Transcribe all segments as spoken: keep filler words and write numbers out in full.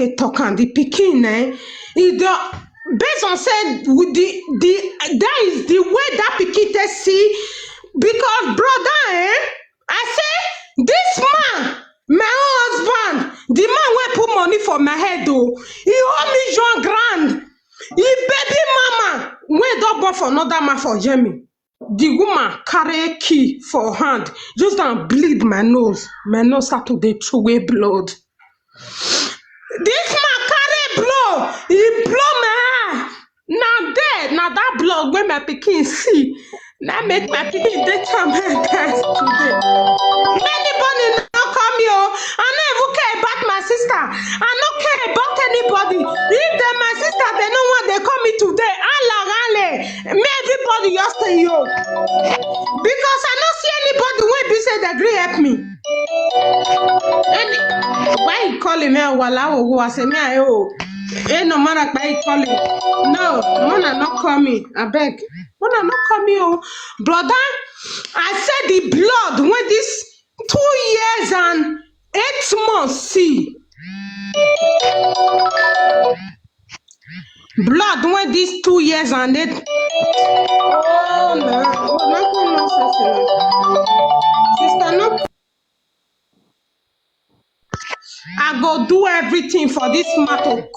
dey talk am, the pikin, eh, e don, based on say with the, the, that is the way that pikin take see, because brother, eh, I say, this man, my own husband, the man wey put money for my head, oh, he owe me Jean Grand, he baby mama wey don born for another man for Germany. The woman carry key for hand, just and bleed my nose. My nose start to dey throw away blood. This man carry blow, he blow my eye. Na there, na that blood wey my pikin see, na make my pikin dey tormented today. Anybody no call me, oh. I no even care about my sister. I no care about anybody. If dem my sister, dem no want, dem call me today. Ala rale. Me, everybody just say yo. Because I no see anybody wey be say dem gree help me. And why you calling me? Wala wo, I say me, I, oh. Eh, no matter why you calling. No, wanna not call me. I beg. Wanna not call me, oh. Brother, I said the blood when this two years and eight months see. Blood when this two years and eight. Oh, no. Oh, no, no, no, sister. Sister, no. I go do everything for this man to,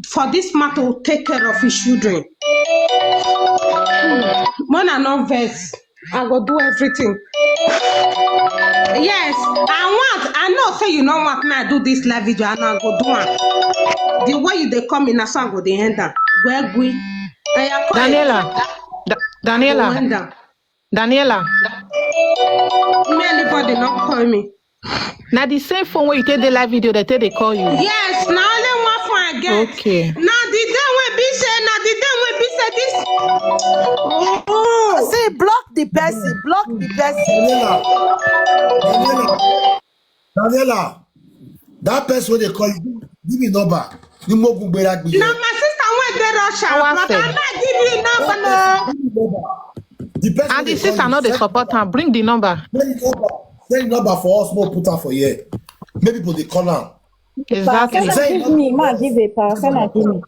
for this man to take care of his children. Mona, no vex. I go do everything. Yes, I want. I know say you no want me. I do this live video, and I go do am. The way you dey come in, na so I go dey end am. Where we? Daniela, Da- Daniela, Daniela. Me, anybody not call me. Na the same phone wey you take dey live video, they take dey call you. Yes, na only one phone I get. Okay. Na the day wey be say, na the day wey be say this. Oh. See, block the person, block the person. Daniela. Daniela. Daniela. That person wey dey call you, give me number. Ni mo gun gbera gbe. Na my sister wey dey Russia, How I but say? I not give you number, no. Give me number. The person And the wey dey sister call no you, dey send support am. Bring the number. Send the number. Send the number for us. Mo put am for here. Make people dey call am. Exactly. Send Send give number me, ma for us. Give a pa, send am give me.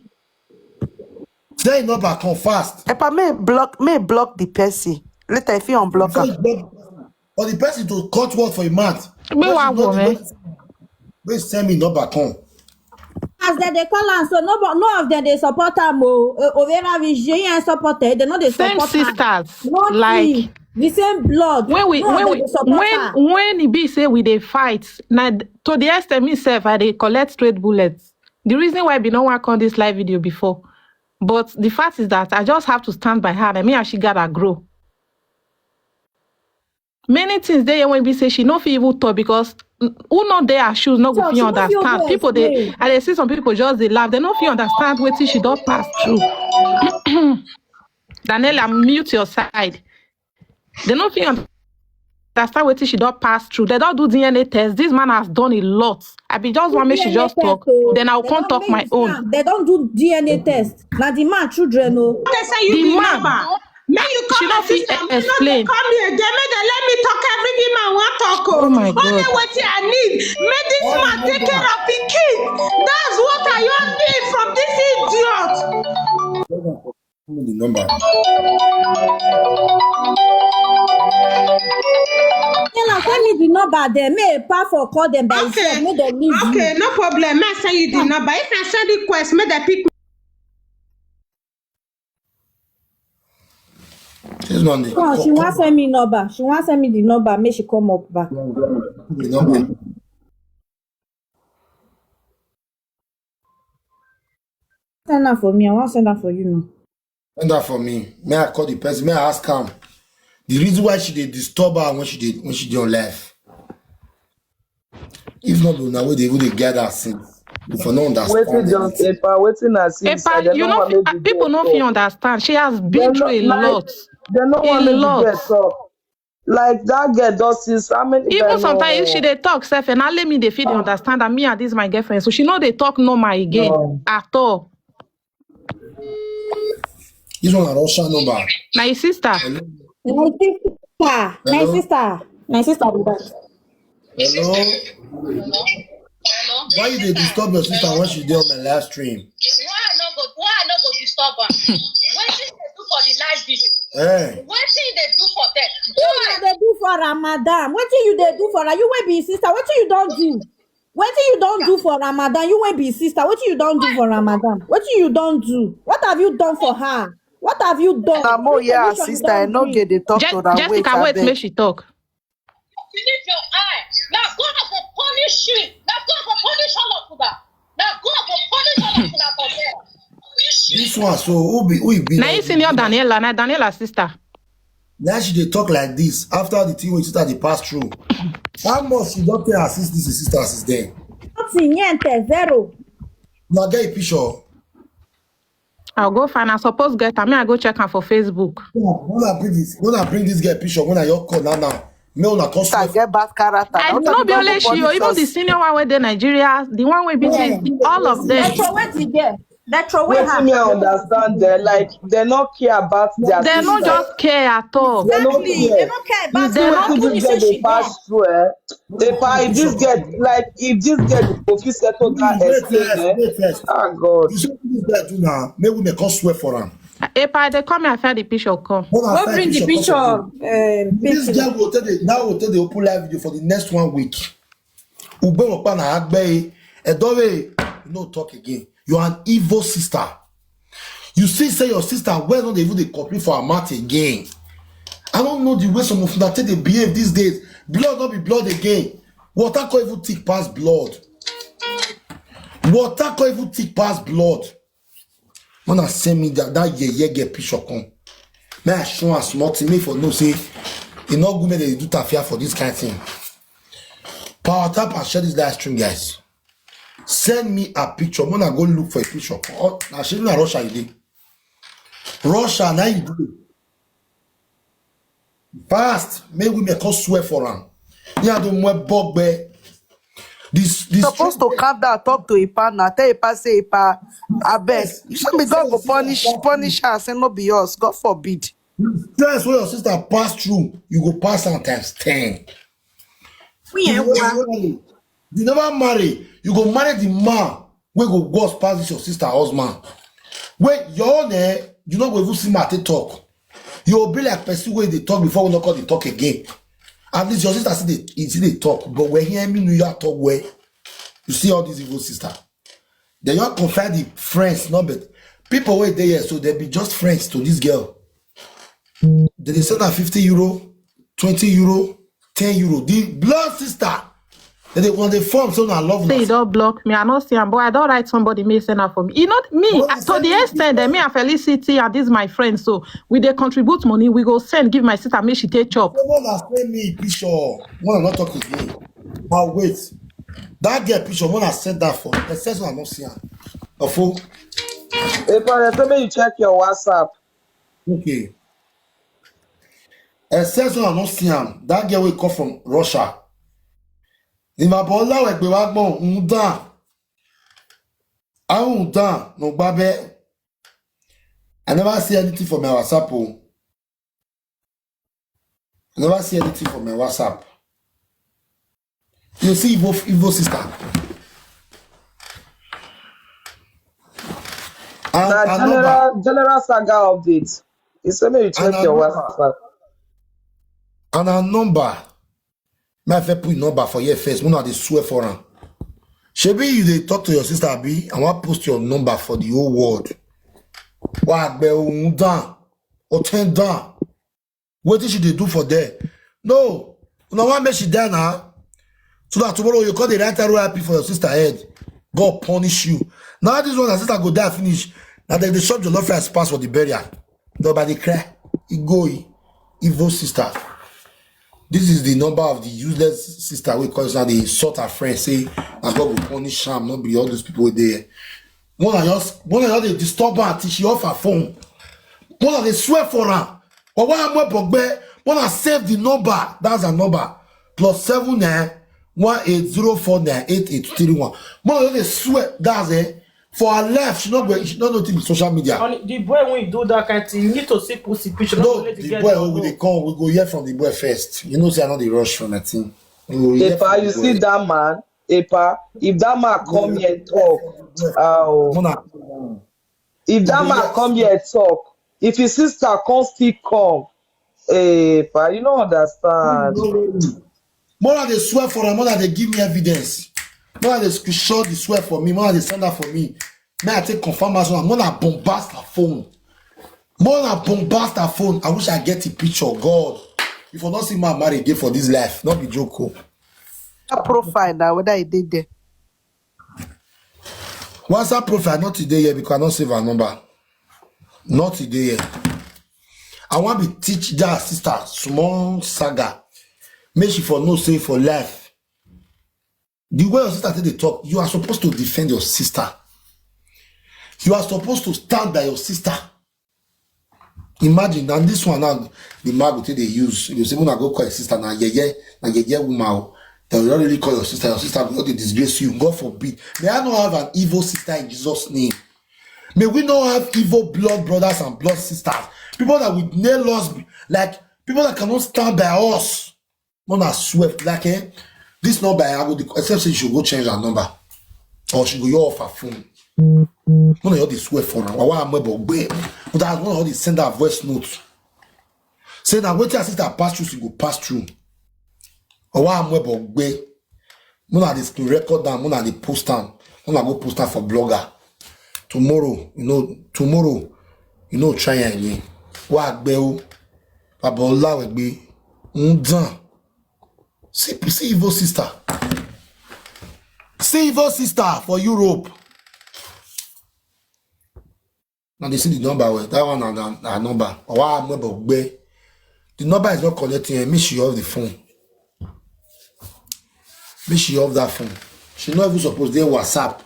Send the number come fast. Epa, may block, may block the person. Later, if you unblock Before am. You block the person, for the person to cut word for a month. Gbé wa wò mẹ́. Wey send me number come. As dem dey call am so, no, but no of dem dey support am o. Eh, Overa Vijay, he ain't supported. They no dey Same support am. Sisters, Nothing. Like, the same blood. When we, No of when dem we, dey support when, am. When e be say we dey fight, na d- to the extent me sef, I dey collect straight bullets. The reason why I be no wan come this live video before, but the fact is that I just have to stand by her. I mean, as she gather grow. Many things dey here when be say she no fit even talk because n- who not there her shoes no go So fit she no fit understand. Open People dey explain. I dey see some people just dey laugh. They no fit understand wetin she don pass through. Daniela, mute your side. They no fit understand wetin she don pass through. They don do D N A test. This man has done a lot. I be just want make she D N A just test talk. O. Then I will They come don talk make my own. They don do D N A test. Na the man children o. They say you The be man. Number. Make you call She my no fit sister. Make no dey explain. Call me again. Make they let me talk everything I want talk. Oh. Oh my God. Only wetin I need. Make this man take care of the kid. That's what I all need from this idiot. Give me the number. Tell am, send me the number there. May a pa for call them by Okay. Himself. Make them leave you. Okay, no problem. I send you the number. If I send request, make they pick This one dey No, she wan send me number. She wan send me the number. Make she come up back. The number. Send am for me. I wan send am for you now. Send that for me. May I call the person? May I ask am? The reason why she dey disturb her when she dey when she dey on live. If not, na wey dey even dey gather since. If I no understand Wetin just anything. Epa, wetin I see inside, Epa, dem you no know, wan make the people girl no fit talk. Understand. She has been Dem no through a like lot. Dem no A wan make the lot. Girl talk. Like that girl don since how many Even guys sometimes if she no dey talk sef, and let me dey fit dey understand that me and this my girlfriend, so she no dey talk normal again No. At all. This one na Russian number. Na his sister. Hello. My sister, my Hello. Sister, my sister be that. Hello. Hello? Why you dey disturb your sister when she dey on my live stream? Why I no go why I no go disturb am? Wetin dey do for the live video? Eh, Wetin dey do for there? Wetin you dey do for Ramadan? Wetin you dey do for her? You wey be his sister, wetin you don do? Wetin you don do for Ramadan? You wey be his sister, wetin you don do for Ramadan? Wetin you don do? What have you done for her? What have you done? Na mo Which hear her position you sister, I don no bring? get dey talk Je- to that way. Jessica, wait, Abeg. Make she talk. Believe your eye. Na God go punish you. Na God go punish all of una. Na God go punish all of una for there. Punish you. This one, so who be who e be? Na Like you senior Daniela, na Daniela sister. Now she dey talk like this after the thing wey sister dey pass through. How much she don pay her sis this sister since then? Nothing, niente, zero. Una get a picture. I'll go find. I suppose get am. Me, I go check am for Facebook. When I bring this, when I bring this girl picture, when I your call now now, me una come Sister swear. Get bad character. I Don't tell no me be God only go she, oh, punish even the us. Senior one wey dey Nigeria, the one wey be Yeah. the, all of them. Dem throway the girl. Dem throway her. Wetin me I understand there, like they no care about their They no sister. Just care at all. They no Exactly. They care. no care You about see her. wetin Only this say girl dey she pass get. Through, eh? If I this girl like if this girl go fit settle that Wait explain, first, eh? wait first. Ah God. You see what this guy do now? Make we make us swear for am. Epa, they come here, I find the picture come. When I Go find bring the come picture. for you. Um, This picture. Girl will tell the now will tell the open live video for the next one week. Ugbewokpa na agbe e, Edowe, no talk again. You are an evil sister. You see, say your sister well not even dey complete for her mouth again. I don't know the way some of una take dey behave these days. Blood no be blood again. Water can't even thick pass blood. Water can't even thick pass blood. When I send me that that yeye get picture come, may I show am small thing. Me for no say e no good make they do tafia for this kind thing. Power tap and share this live stream, guys. Send me a picture. When I go look for a picture, oh, na shey na Russia you dey. Russia na you dey. Fast, make we make us swear for am. Yeah, don't wear bogbe. This this Supposed to calm down, talk to Epa now. Tell Epa say Epa, abeg. You see me, God go punish punish her. Say no be yours. God forbid. Stress where your sister pass through, you go pass am times ten. We ain't You never marry. You never marry. You go marry the man wey go worse pass this your sister husband. Wait, your own eh, you no go even see matter talk. You go be like person wey dey talk before we no come dey talk again. At least your sister still dey e still dey talk, but we hear me new year talk well. You see all these evil sister. They don't confide the friends, no, but people wey dey here, so they be just friends to this girl. They dey send her fifty euro, twenty euro, ten euro. The blood sister, they dey want the form, so na love Say you una. Don't block me. I no see am, but I don't write somebody may send her for me. You know me What uh, is to the that? Extent that me and Felicity and this my friend, so we dey contribute money. We go send give my sister, make she take chop. When I send me picture, when I not talk again. Now wait, that girl picture when I send that for, the first one I not see her. Ofo, If I say make you check your WhatsApp. Okay. Except when I don't see him. That girl will come from Russia. If I ball out with Bewagbo, Undan. I Undan, no babe. I never see anything from my WhatsApp. Oh. I never see anything from my WhatsApp. You see, evil, evil sister. And, Na and number. General General Saga update. You say make you And check her your number. WhatsApp. And her number. My fair put number for your face. When I dey swear for her. Shebi you dey talk to your sister, Abi, and wan post your number for the whole world. Wa gbe ohun down, or ten down. Wetin she dey do for there? No, una wan make she die now. So that tomorrow you call the right R I P for your sister head. God punish you. Now this one, her sister go die finish. Now they dey chop jollof rice pass for the burial. Nobody cry. E go e. Evil sister. This is the number of the useless sister wey call now dey insult her friend say na God go punish am, no be all those people wey dey here. One I just one I just dey disturb her till she off her phone. One I dey swear for her. But why am I bogbe? One I save the number. That's her number. Plus seven nine one eight zero four nine eight eight three one. One I just dey swear that's it. For her life, she not go. She not know thing with social media. On the boy when you do that kind of thing, you need to see pussy picture. Not No, only to the get boy the we photo. dey come, we go hear from the boy first. You know say I know the rush from my thing. We go hear If from I the you boy. See that man, Epa, if that man come here talk, oh, Mona, if that man come here talk, if his sister come still come, Epa, you don't understand. Mona, they swear for her. Mona, they give me evidence. Mona, they screenshot the swear for me. Mona, they send that for me. May I take confirm as well? Mona bombast her phone. Mona bombast her phone. I wish I get a picture. God, if I don't see my marriage day for this life, not be joke. Oh. That profile now, whether I did there. WhatsApp profile not today yet because I don't save her number. Not today yet. I want to teach that sister small saga. Make she for no say for life. The way your sister take dey talk, you are supposed to defend your sister. You are supposed to stand by your sister. Imagine, and this one now, the man go take dey use. You say, "When I go call your sister, na yeye, na yeye woman." Oh. They will not really call your sister. Your sister will not dey disgrace you. God forbid. May I not have an evil sister in Jesus' name. May we not have evil blood brothers and blood sisters. People that will nail us, like people that cannot stand by us. Mona swear like, eh, this number I go, except say she go change her number or she go your off her phone. Mona, you dey swear for her. Why am I but gbe? But I want all the send her voice note. Say now, wait till her sister pass through, she go pass through. Or why am I but gbe? Mona, this record down. Mona, they post down. Mona go post down for blogger. Tomorrow, you know, tomorrow, you know, try again. Why gbe o? Babola we gbe. Ndan. See, see evil sister. See evil sister for Europe. Now they see the number. Well, that one na na number. Or why am I but gbe? The number is not connecting. Make she off the phone. Make she off that phone. She not even supposed to WhatsApp.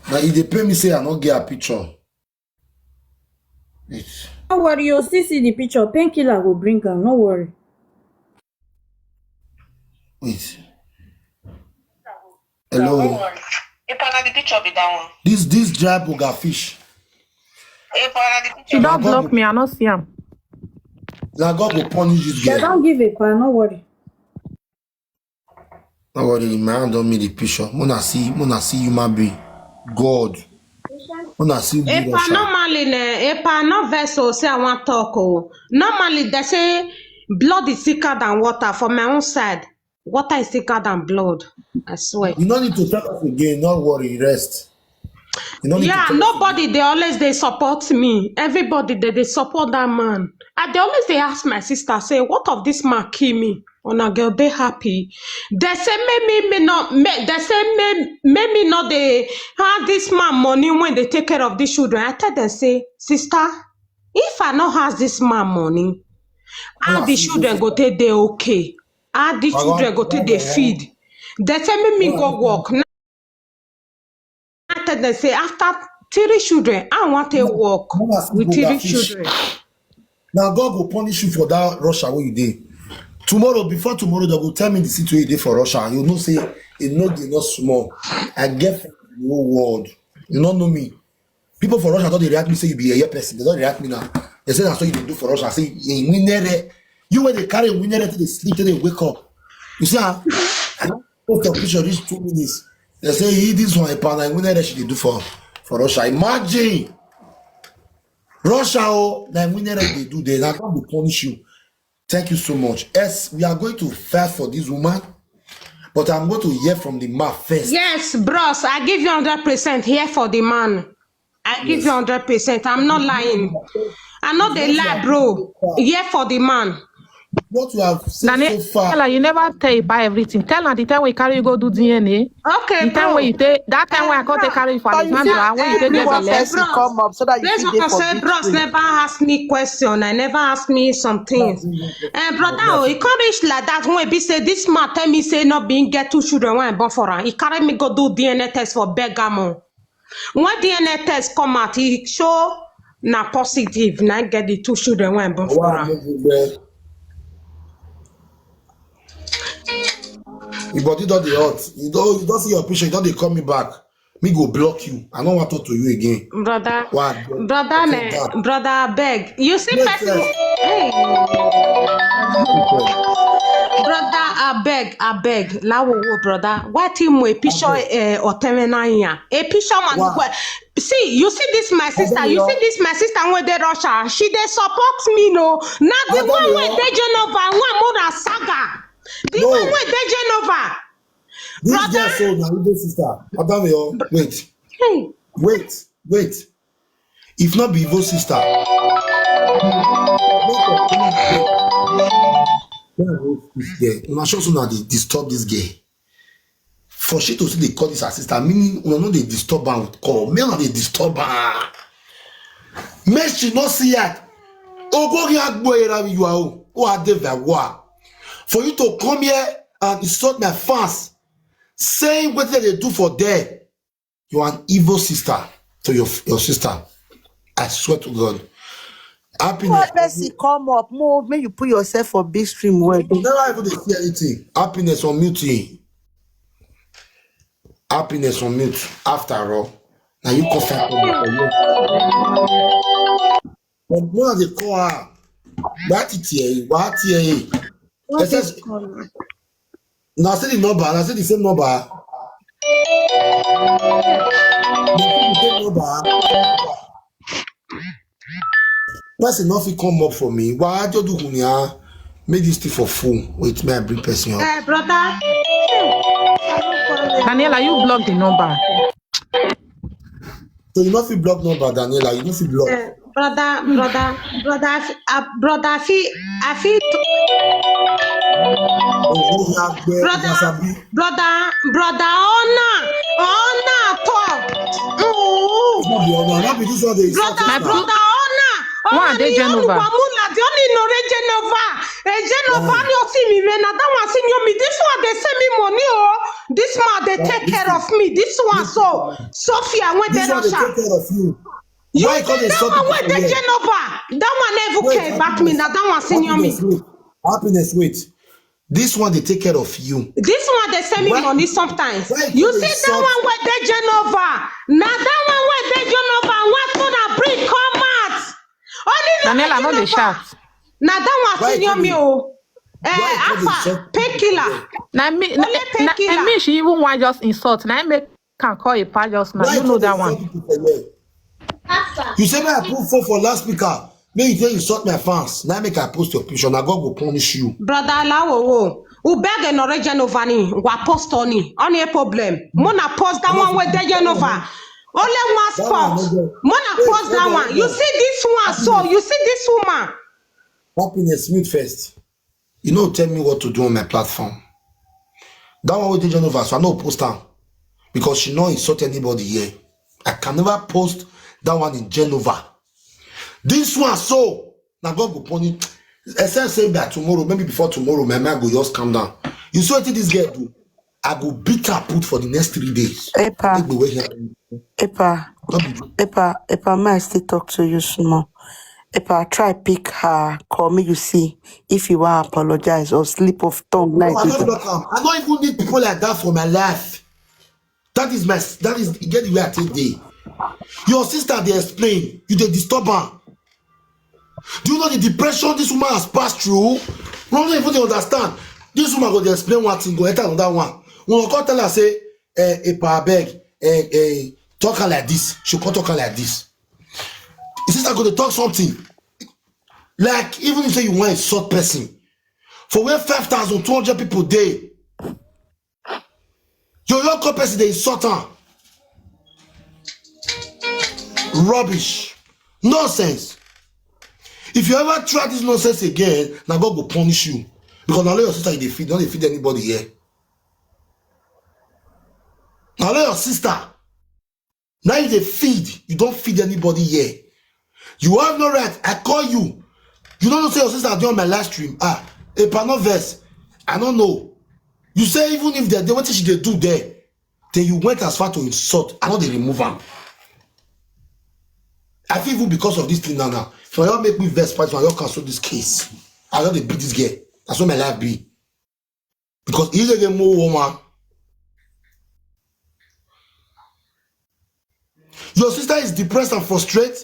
Now if they pay me say I not get a picture. It's No worry, you still see the picture. Painkiller go bring am. No worry. Wait. Hello. If I the picture be that one. This this dry booger fish. If I the picture. She don't block me. I not see him. Now God will punish this girl. Don't give a pan. No worry. No worry, my hand don't meet the picture. Mona see, Mona see human being. God. Mona see. Epa, normally, ne, epa, no vessel say I want talk. Oh. Normally, they say blood is thicker than water. For my own side, water is thicker than blood. I swear. You don't need to tell us again. Don't worry, rest. You don't need to Yeah, tell us nobody they always they support me. Everybody they, they support that man. I they always they ask my sister, say, "What of this man kill me?" Una girl they happy. They say make me me not make they say make, make me not they have this man money when they take care of these children. I tell them say, "Sister, if I not has this man money, how the children go take they okay? How the children go take they feed?" They say make me go work. Now I tell them say after three children, I want to work with three children. Now God will punish you for that Russia where you did. Tomorrow, before tomorrow, they will tell me the situation you did for Russia. You know, say it no dey not small. I get from the whole world. You don't know me. People for Russia don't they react me say you be a year person. They don't react me now. They say that's what you do for Russia. I say, "Eh, we never." You when they carry we never till they sleep, till they wake up. You see, ah, post of picture reach two minutes. They say he this one a pound. We never should do for for Russia. Imagine Russia. Oh, like we never they do. They are going to punish you. Thank you so much. Yes, we are going to fight for this woman, but I'm going to hear from the man first. Yes, bros, I give you hundred percent here for the man. I give you hundred percent. I'm not lying. I know they lie, bro. Here for the man. What you have said so far. Daniela, you never tell about everything. Tell her the time we carry you go do D N A. Okay, The time bro. When you take that time when I can't take carry you for But the you man, see, and when you take every get one belle. person come up so that you That's see what dey I for said. this Bros thing. Never ask me question. I never ask me something. And brother, oh, it can't reach like that. When be say this man tell me say not being get two children when I born for her. He carry me go do D N A test for Bergamo. When D N A test come out, he show na positive. Na get the two children when I born for her. Your body don dey hot. You don you don see your picture. You don dey call me back. Me go block you. I no wan talk to you again. Brother, Why? brother, Take ne, that. Brother, beg. You see, Yes, person. sir. Hey. Brother, abeg, abeg, lawowo, brother. What him a picture, uh, otemena ya? A picture man. Wow. Go-, see, you see this my sister. You see this my sister wey dey Russia. She dey support me, no. Na the one wey dey Genova, one more than saga. The one wey dey Genova. This girl so na Igbo sister. Madam, wait, wait, wait. If not be Igbo sister, yeah, una sure so na dey disturb this girl. For she to still dey call this her sister, meaning una no dey disturb am with call. Make una dey disturb am. Make she no see her. Ogogi agbo era you are o. O ade vawa. For you to come here and insult my fans, saying wetin dem dey do for there. You are an evil sister to your, your sister. I swear to God. Happiness. Person come up, move, make you put yourself for big stream well. You never even dey see anything. Happiness on mute. Happiness on mute. After all, now you come find problem for you. But more they call her. What it here? What here? What is calling? Na still the number, na still the same number. Na still the same number. Person no fit come up for me. Why do do hunya? Make this thing for full. Wait, may I bring person up? Eh, brother. Daniela, you block the number. So you no fit block number, Daniela. You no fit block. Eh, brother, brother, brother, I fit, uh, brother, I fit, I fit. Brother, brother, brother, honor, honor, talk. Ooh. No be honor, no be this one dey insult. Brother, brother, honor. One dey Genova. The only no dey Genova. Eh, Genova, no see me, man. Na that one see me. This one dey send me money, oh. This man dey take care of me. This one so, Sophia wey dey Russia. This one dey take care of you. You see that one wey dey Genova? That one never care about me. Na that one senior me. Happiness, wait. This one dey take care of you. This one dey send me money sometimes. You see that one wey dey Genova? Na that one wey dey Genova. One so na bring come out. Only Daniela, no dey shout. Na that one senior me o. Eh, Alpha, painkiller. Na me, na me she even wan just insult. Na make can call a pal just now. You know that one. You say make I put phone for loudspeaker. Make you take insult my fans. Now make I post your picture. Now God go punish you. Brother Lawowo, u beg an original vani, wa post on it. Only problem. Mona post that one with the Genova. Only one spot. Mona post that one. You see this one, so you see this woman. Happiness, mute first. You no tell me what to do on my platform. That one wey dey Genova, so I no post am because she no insult anybody here. I can never post that one in Genova. This one so, na God go punish. Except say by tomorrow, maybe before tomorrow, my mind go just calm down. You see wetin this girl do? I go beat her put for the next three days. Epa. Epa. Epa. Epa, may I still talk to you small? Epa, try pick her, call me, you see, if you want apologize or slip of tongue. No, I don't block am. I don't even need people like that for my life. That is my, that is, get the way I take dey. Your sister dey explain, you dey disturb am. Do you know the depression this woman has passed through? We don't even dey understand. This woman go dey explain one thing, go enter another one. When we come tell her say, eh, Epa, abeg, eh, eh, talk her like this, she come talk her like this. Your sister go dey talk something. Like, even if say you wan insult person, for where five thousand two hundred people dey, your local person dey insult am. Rubbish. Nonsense. If you ever try this nonsense again, na God go punish you. Because na only your sister you dey feed, you no dey feed anybody here. Na only your sister. Now you dey feed, you don't feed anybody here. You have no right. I call you. You don't know say your sister dey on my live stream. Ah, Epa, no vex. I don't know. You say even if they, they wetin she dey do there, then you went as far to insult. I no dey remove am. I feel even because of this thing now now. If I don't make me vex, I don cancel this case. I don dey beat this girl. That's what my life be. Because he's a more woman. Your sister is depressed and frustrated.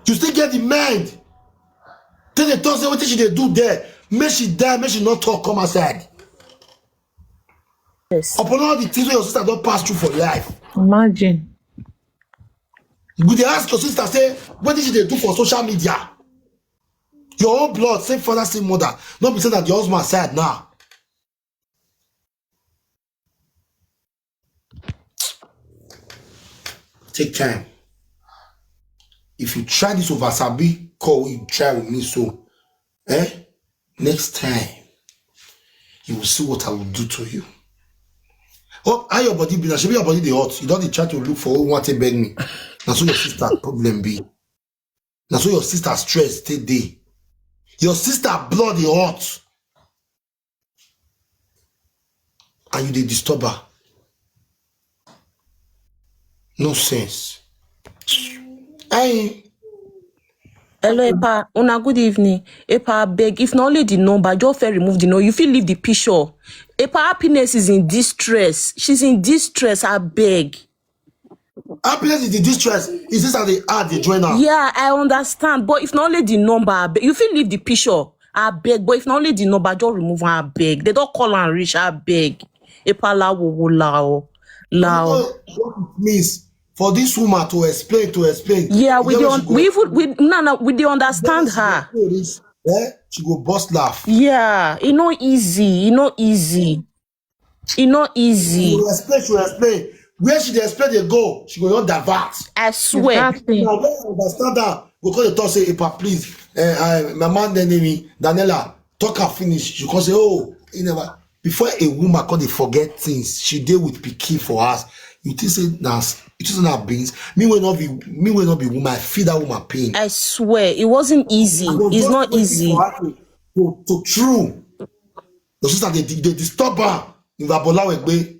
You still get the mind. They talk say wetin she dey do there, make she die, make she not talk, come outside. Yes. Upon all the things wey your sister don pass through for life, Imagine. we dey ask your sister say wetin she dey do for social media. Your own blood, same father, same mother. No be say that your husband side now. Take time. If you try this over sabi call wey you try with me so, eh? Next time, you will see what I will do to you. Oh, how your body be now? Shebi your body dey hot. You don dey try to look for who want to beg me. Na so your sister problem be. Na so your sister stress take dey. Your sister blood dey hot. And you dey disturb her. No sense. Hey, Hello, Epa. Una good evening. Epa, I beg. If na only the number, just first remove the number. You fit leave the picture. Epa, Happiness is in distress. She's in distress, I beg. Happiness is the distress. Is this how they add the join now? Yeah, I understand. But if na only the number, I beg. You fit leave the picture. I beg. But if na only the number, just remove her, I beg. They don't call and reach, I beg. Epa, la wo wo la o. La o. What it means for this woman to explain, to explain. Yeah, You we get dey where un- she go- we even we no no we dey understand her. This, eh? She go bust laugh. Yeah, e no easy. E no easy. E no She easy. go explain, she go explain. Where she dey explain dey go, she go just divert. I swear. Exactly. Now when I understand that, we call the talk say, "Epa, please, eh, I, my man dey name me Daniela. Talk her finish." She come say, "Oh, he never." Before a woman come dey forget things, she dey with pikin for us. You think say na s- you think say na beans? Me wey not be me wey not be woman, I feel that woman pain. I swear, it wasn't easy. I go It's just not wait easy. for her to, to, to true. Your sister dey dey disturb her. If Abola Wegbe,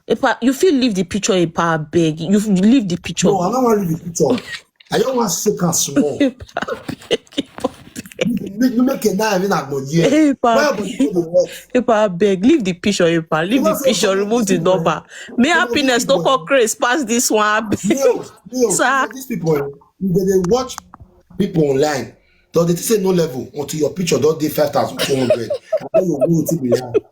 Epa, you fit leave the picture, Epa, I beg. You f- leave the picture. No, I don't want to leave the picture. I don't want to shake her small. Make make a now even agbon here. Hey, Epa. Why everybody go dey work? Epa, I beg, leave the picture, Epa, leave the Una say picture, some remove the people, number. May some Happiness people, don't call Chris pass this one, I beg. Leo, Leo, Sir. These people, eh, if they dey watch people online, so they say no level until your picture don dey five thousand two hundred. I tell you, go to be like,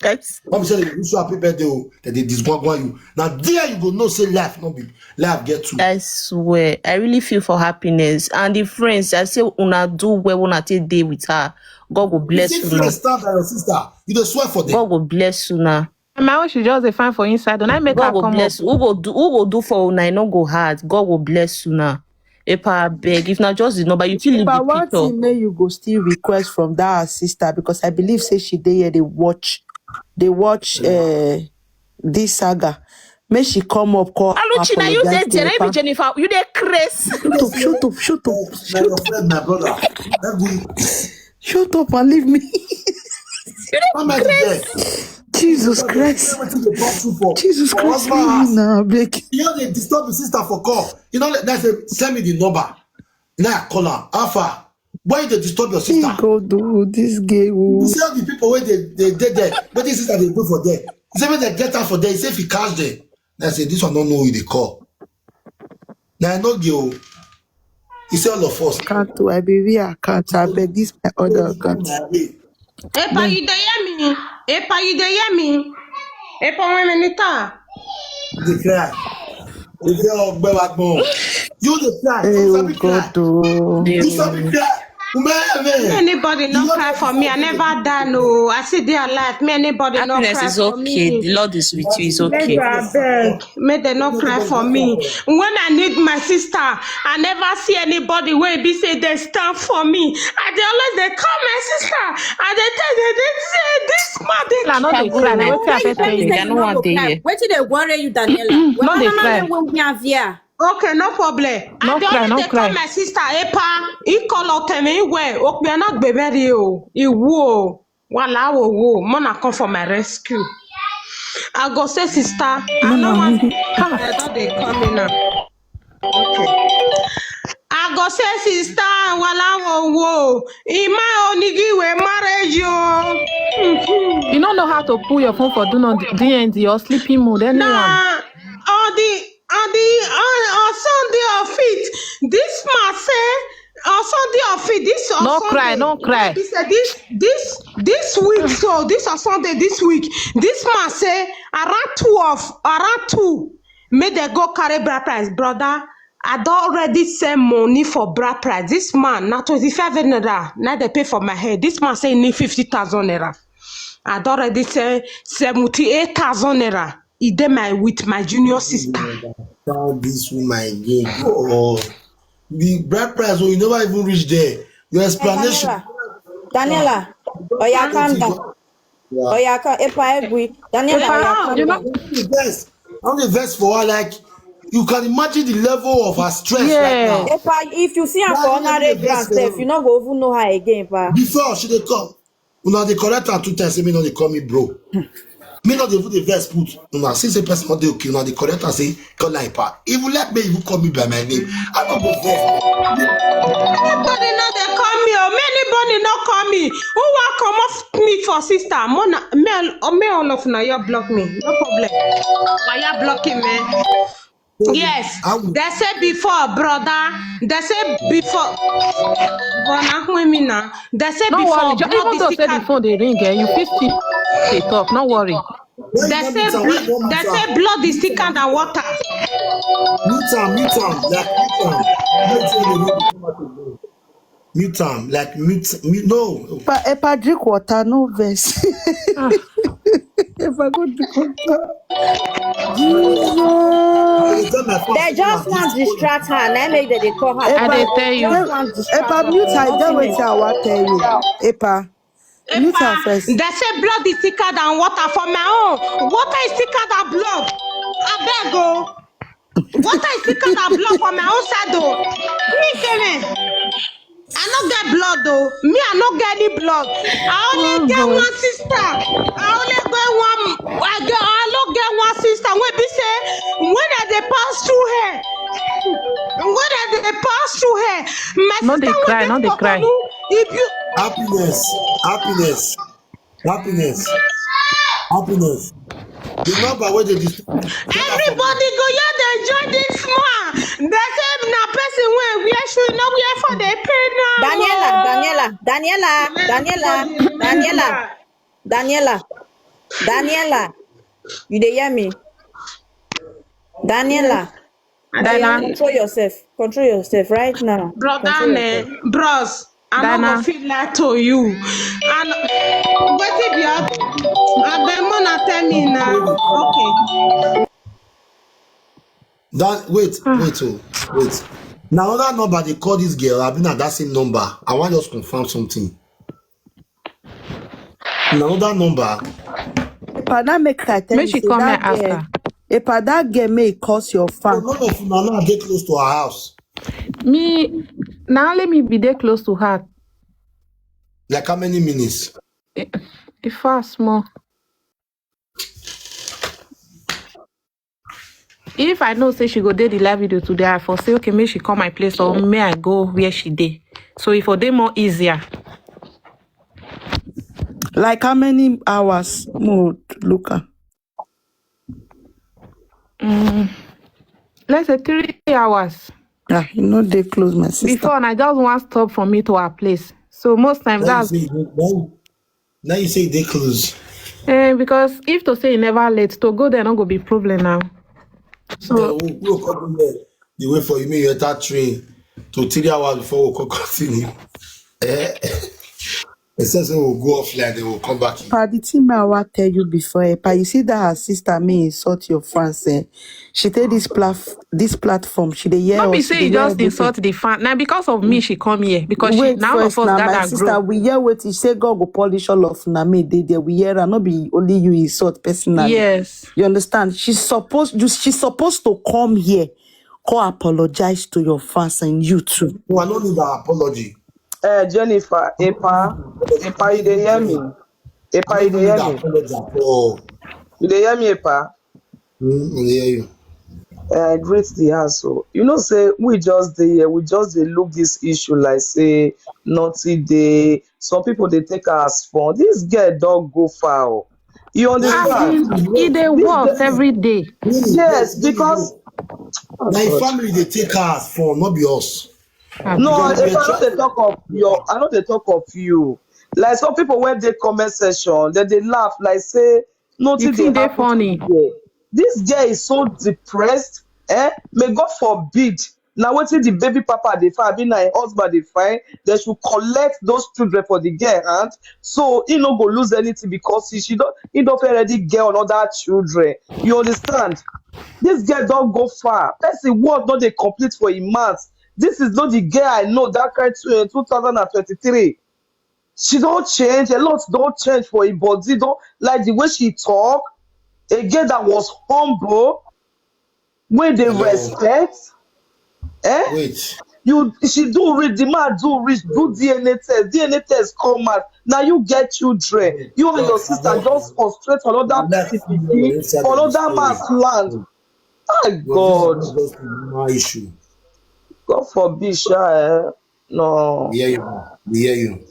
Yes. When we say they wish you happy birthday, oh, that they disgwagwa you. Now there you go know say life no be life get to. I swear, I really feel for Happiness and the friends. I say, una do well, una take day with her. God will You bless see you. friends stand by your sister. You dey swear for them. God will bless you now. My own, she just dey fine for inside. Don't I make her God will come bless up? you. Who go do? Who go do for una? E no go hard. God will bless you now. Epa, I beg. If not just the number, you feel leave But the one picture. thing may you go still request from that her sister, because I believe say she dey here, they watch, they watch uh, this saga. May she come up, call, Aluchi, now you apologize dey to Jeremy Epa. Jennifer. You dey craze. Shut up, shut up, shut up, Now your friend, my brother. Let me shut up and leave me. come out there. Jesus Christ. Wetin dey pass through for Jesus for Christ, husband leave me house. Now, I beg. You know they disturb the sister for call. You know, like say, "Send me the number." Now I call her. Alpha, why you dey disturb your Hey, sister? God, oh, this gay. You Oh. see all the people where they, they did there. What is sister they do for there? He said, "When they get her for there," he said, "If he catch them." I said, "This one don't know who they call." Now I know you. He said, "All of us." Can't do. I be real account. I beg this my other account. Epa, you dey hear me? Epa, you dey hear me? Epa, one minute. They cry. They cry, "Ogbe wa gbon." You dey cry. Hey, You oh sabi cry. God, oh. You sabi cry. Ume, Me, amen. anybody no cry for me. I never die, no. I see they alive. Me, anybody no Happiness cry is for okay. me. The Lord is with you. It's Make okay. I beg. Make they no cry for me. When I need my sister, I never see anybody wey be say they stand for me. I dey always dey call my sister. I dey tell them, they say this man dey I no dey cry. Na wetin I fit tell you? I no wan dey here. Wetin dey worry you, Daniela? No dey cry. When we have here. Okay, no problem. No I dey cry, always no dey call cry. my sister Epa. He call out me well. Okpia na gbeberi o. Iwu o. Wala wo wo. Mona come for my rescue. I go say, "Sister, I no want." I don dey come in now. Okay. I go say, "Sister, wala wo wo. Ima onigi we marriage o." Mhm. You don't know how to pull your phone for do not D N D or sleeping mode. Anyone? Na on the on the on, on Sunday of it, this man say, on Sunday of it, this on No Sunday, cry, no cry. He said this this this week, so this on Sunday this week, this man say around two of around two, make they go carry bride price, brother. I don already send money for bride price. This man na twenty-five naira na dey pay for my head. This man say he need fifty thousand naira. I don already send seventy-eight thousand naira. He dey my with my junior sister. Tell this woman again. Oh, the bride price, oh, you never even reach there. Your explanation. Daniela, Daniela, oya calm down. Oya calm, epa egwi. Daniela, oya calm down. I'm the best. I'm the best for her. Like, you can imagine the level of her stress right now. Yeah. Epa, if you see her for Daniela, honorary the ground best sef, for you no go even know her again, pa. Before she dey come, una dey correct am two times. Say me no dey call me bro. Me no dey even dey vex put. Una see say person no dey okay. Una dey correct am say call her pa. Even let me even call me by my name. I no go vex. Anybody no dey call me, oh, anybody no call me. Who wan comot me for sister? Mona, me, all- me all of una, you block me. No problem. Why you blocking me? Yes. I will- They say before, brother. They say before. Bona, who me now? They say No before. worry, ju- Blood even is though thick say the and- phone dey ring, eh, you fit still dey talk. No worry. Why you They no say mute am? bl- Why you no they mute am? Say blood is thicker than water. Mute am, mute am, like mute am. Mute am, dey no dey come out again. Mute am, like mute, mute no. Epa, Epa, drink water, no vex. Epa, go drink water. I dey tell my fans They say just na want this distract her. Na make they dey call her. I dey tell you. Just want distract Epa, her. mute her. Get Nothing wetin I wan tell you. Epa, mute her Epa, first. They say blood is thicker than water for my own. Water is thicker than blood. I beg, oh. Water is thicker than blood for my own side, oh. Me, Kele, I no get blood, oh. Me, I no get any blood. I only Oh, get God. One sister. I only get one. I get. I no get one sister. When be say, when I dey pass through her, when I dey pass through her, my No sister dey wey cry, dey no dey for cry. Kanu, if you Happiness, happiness, happiness, happiness. The number wey dey dis- Everybody go here dey enjoy this man. They say na person wey wear shoe, no wear for the pain now. Daniela, Daniela, Daniela, Daniela, Daniela, Daniela, Daniela. You dey hear me? Daniela. Dana. Control yourself. Control yourself right now. Brother, Control ne, yourself. Bros, I no Dana. Go feel lie to you. And wetin be all? Abeg, una tell me now. Okay. That wait, wait, oh, wait. Now another number they call this girl. I been at that same number. I want just confirm something. Now another number. Epa, that make I tell Make you she say come that here ask girl. her. Epa, that girl may cause your So fan. none of una now get close to her house. Me, now let me be there close to her. Like how many minutes? If fast more. If I know say she go dey the live video today, I for say okay, may she come my place or may I go where she dey. So if for dey more easier. Like how many hours? More look am. Mm, let's say three hours. Ah, you know they close, my sister. Before, and I just want stop for me to her place. So most times Now you that's say you dey- now you- now you say they close. Eh, because if to say you never late, to go there not go be problem now. So we'll, we'll come there. The way for you, me, you enter train to three hours before we come continue. Eh? Except say we'll go offline, then we'll come back. Pa, the thing I want tell you before, eh, pa, you see that her sister may insult your fans, eh? She take this plaf- this platform, she dey hear Not be us, she say dey you hear just everything. Insult the fan. Now because of me, she come here because she Wait now all of first, us now my gather sister, grow. We hear what she say. God go polish all of una. Me dey there. We hear her. Not be only you insult personally. Yes. You understand? She's supposed you, she's supposed to come here, come apologize to your fans and you too. No, I don't need an apology. Eh, Jennifer, Epa, Epa, you dey hear me? Epa, I you don't dey need hear an me? apology at all. You dey hear me, Epa? Mm, I dey hear you. Eh, I greet the house. So you know, say we just dey here, we just dey look this issue like say nothing dey. Some people dey take her as fun. This girl don go far. Oh. You As understand? in, e dey worse every day. Yes, because Now, if family they take her as fun, not be us. No, if I no dey talk of your, I no dey talk of you. Like some people wey dey comment section, dem dey laugh like say nothing dey happen to you. This girl is so depressed. Eh? May God forbid. Now wetin the baby papa dey find, abi na im husband dey find, they should collect those children for the girl hand, so he no go lose anything because he she don he don already get another children. You understand? This girl don go far. Person word no dey complete for im mouth. This is not the girl I know that kind two, two thousand and twenty-three. She don change, a lot don change for im body, don like the way she talk. A girl that was humble, wey dey respect. Eh? Wait. You she do reach, the man do reach, do D N A test, D N A test come out. Now you get children. You and your sister just concentrate on other people, for another man's land. Ah, God. My issue. God forbid, sha. Eh? No. We hear you. We hear you.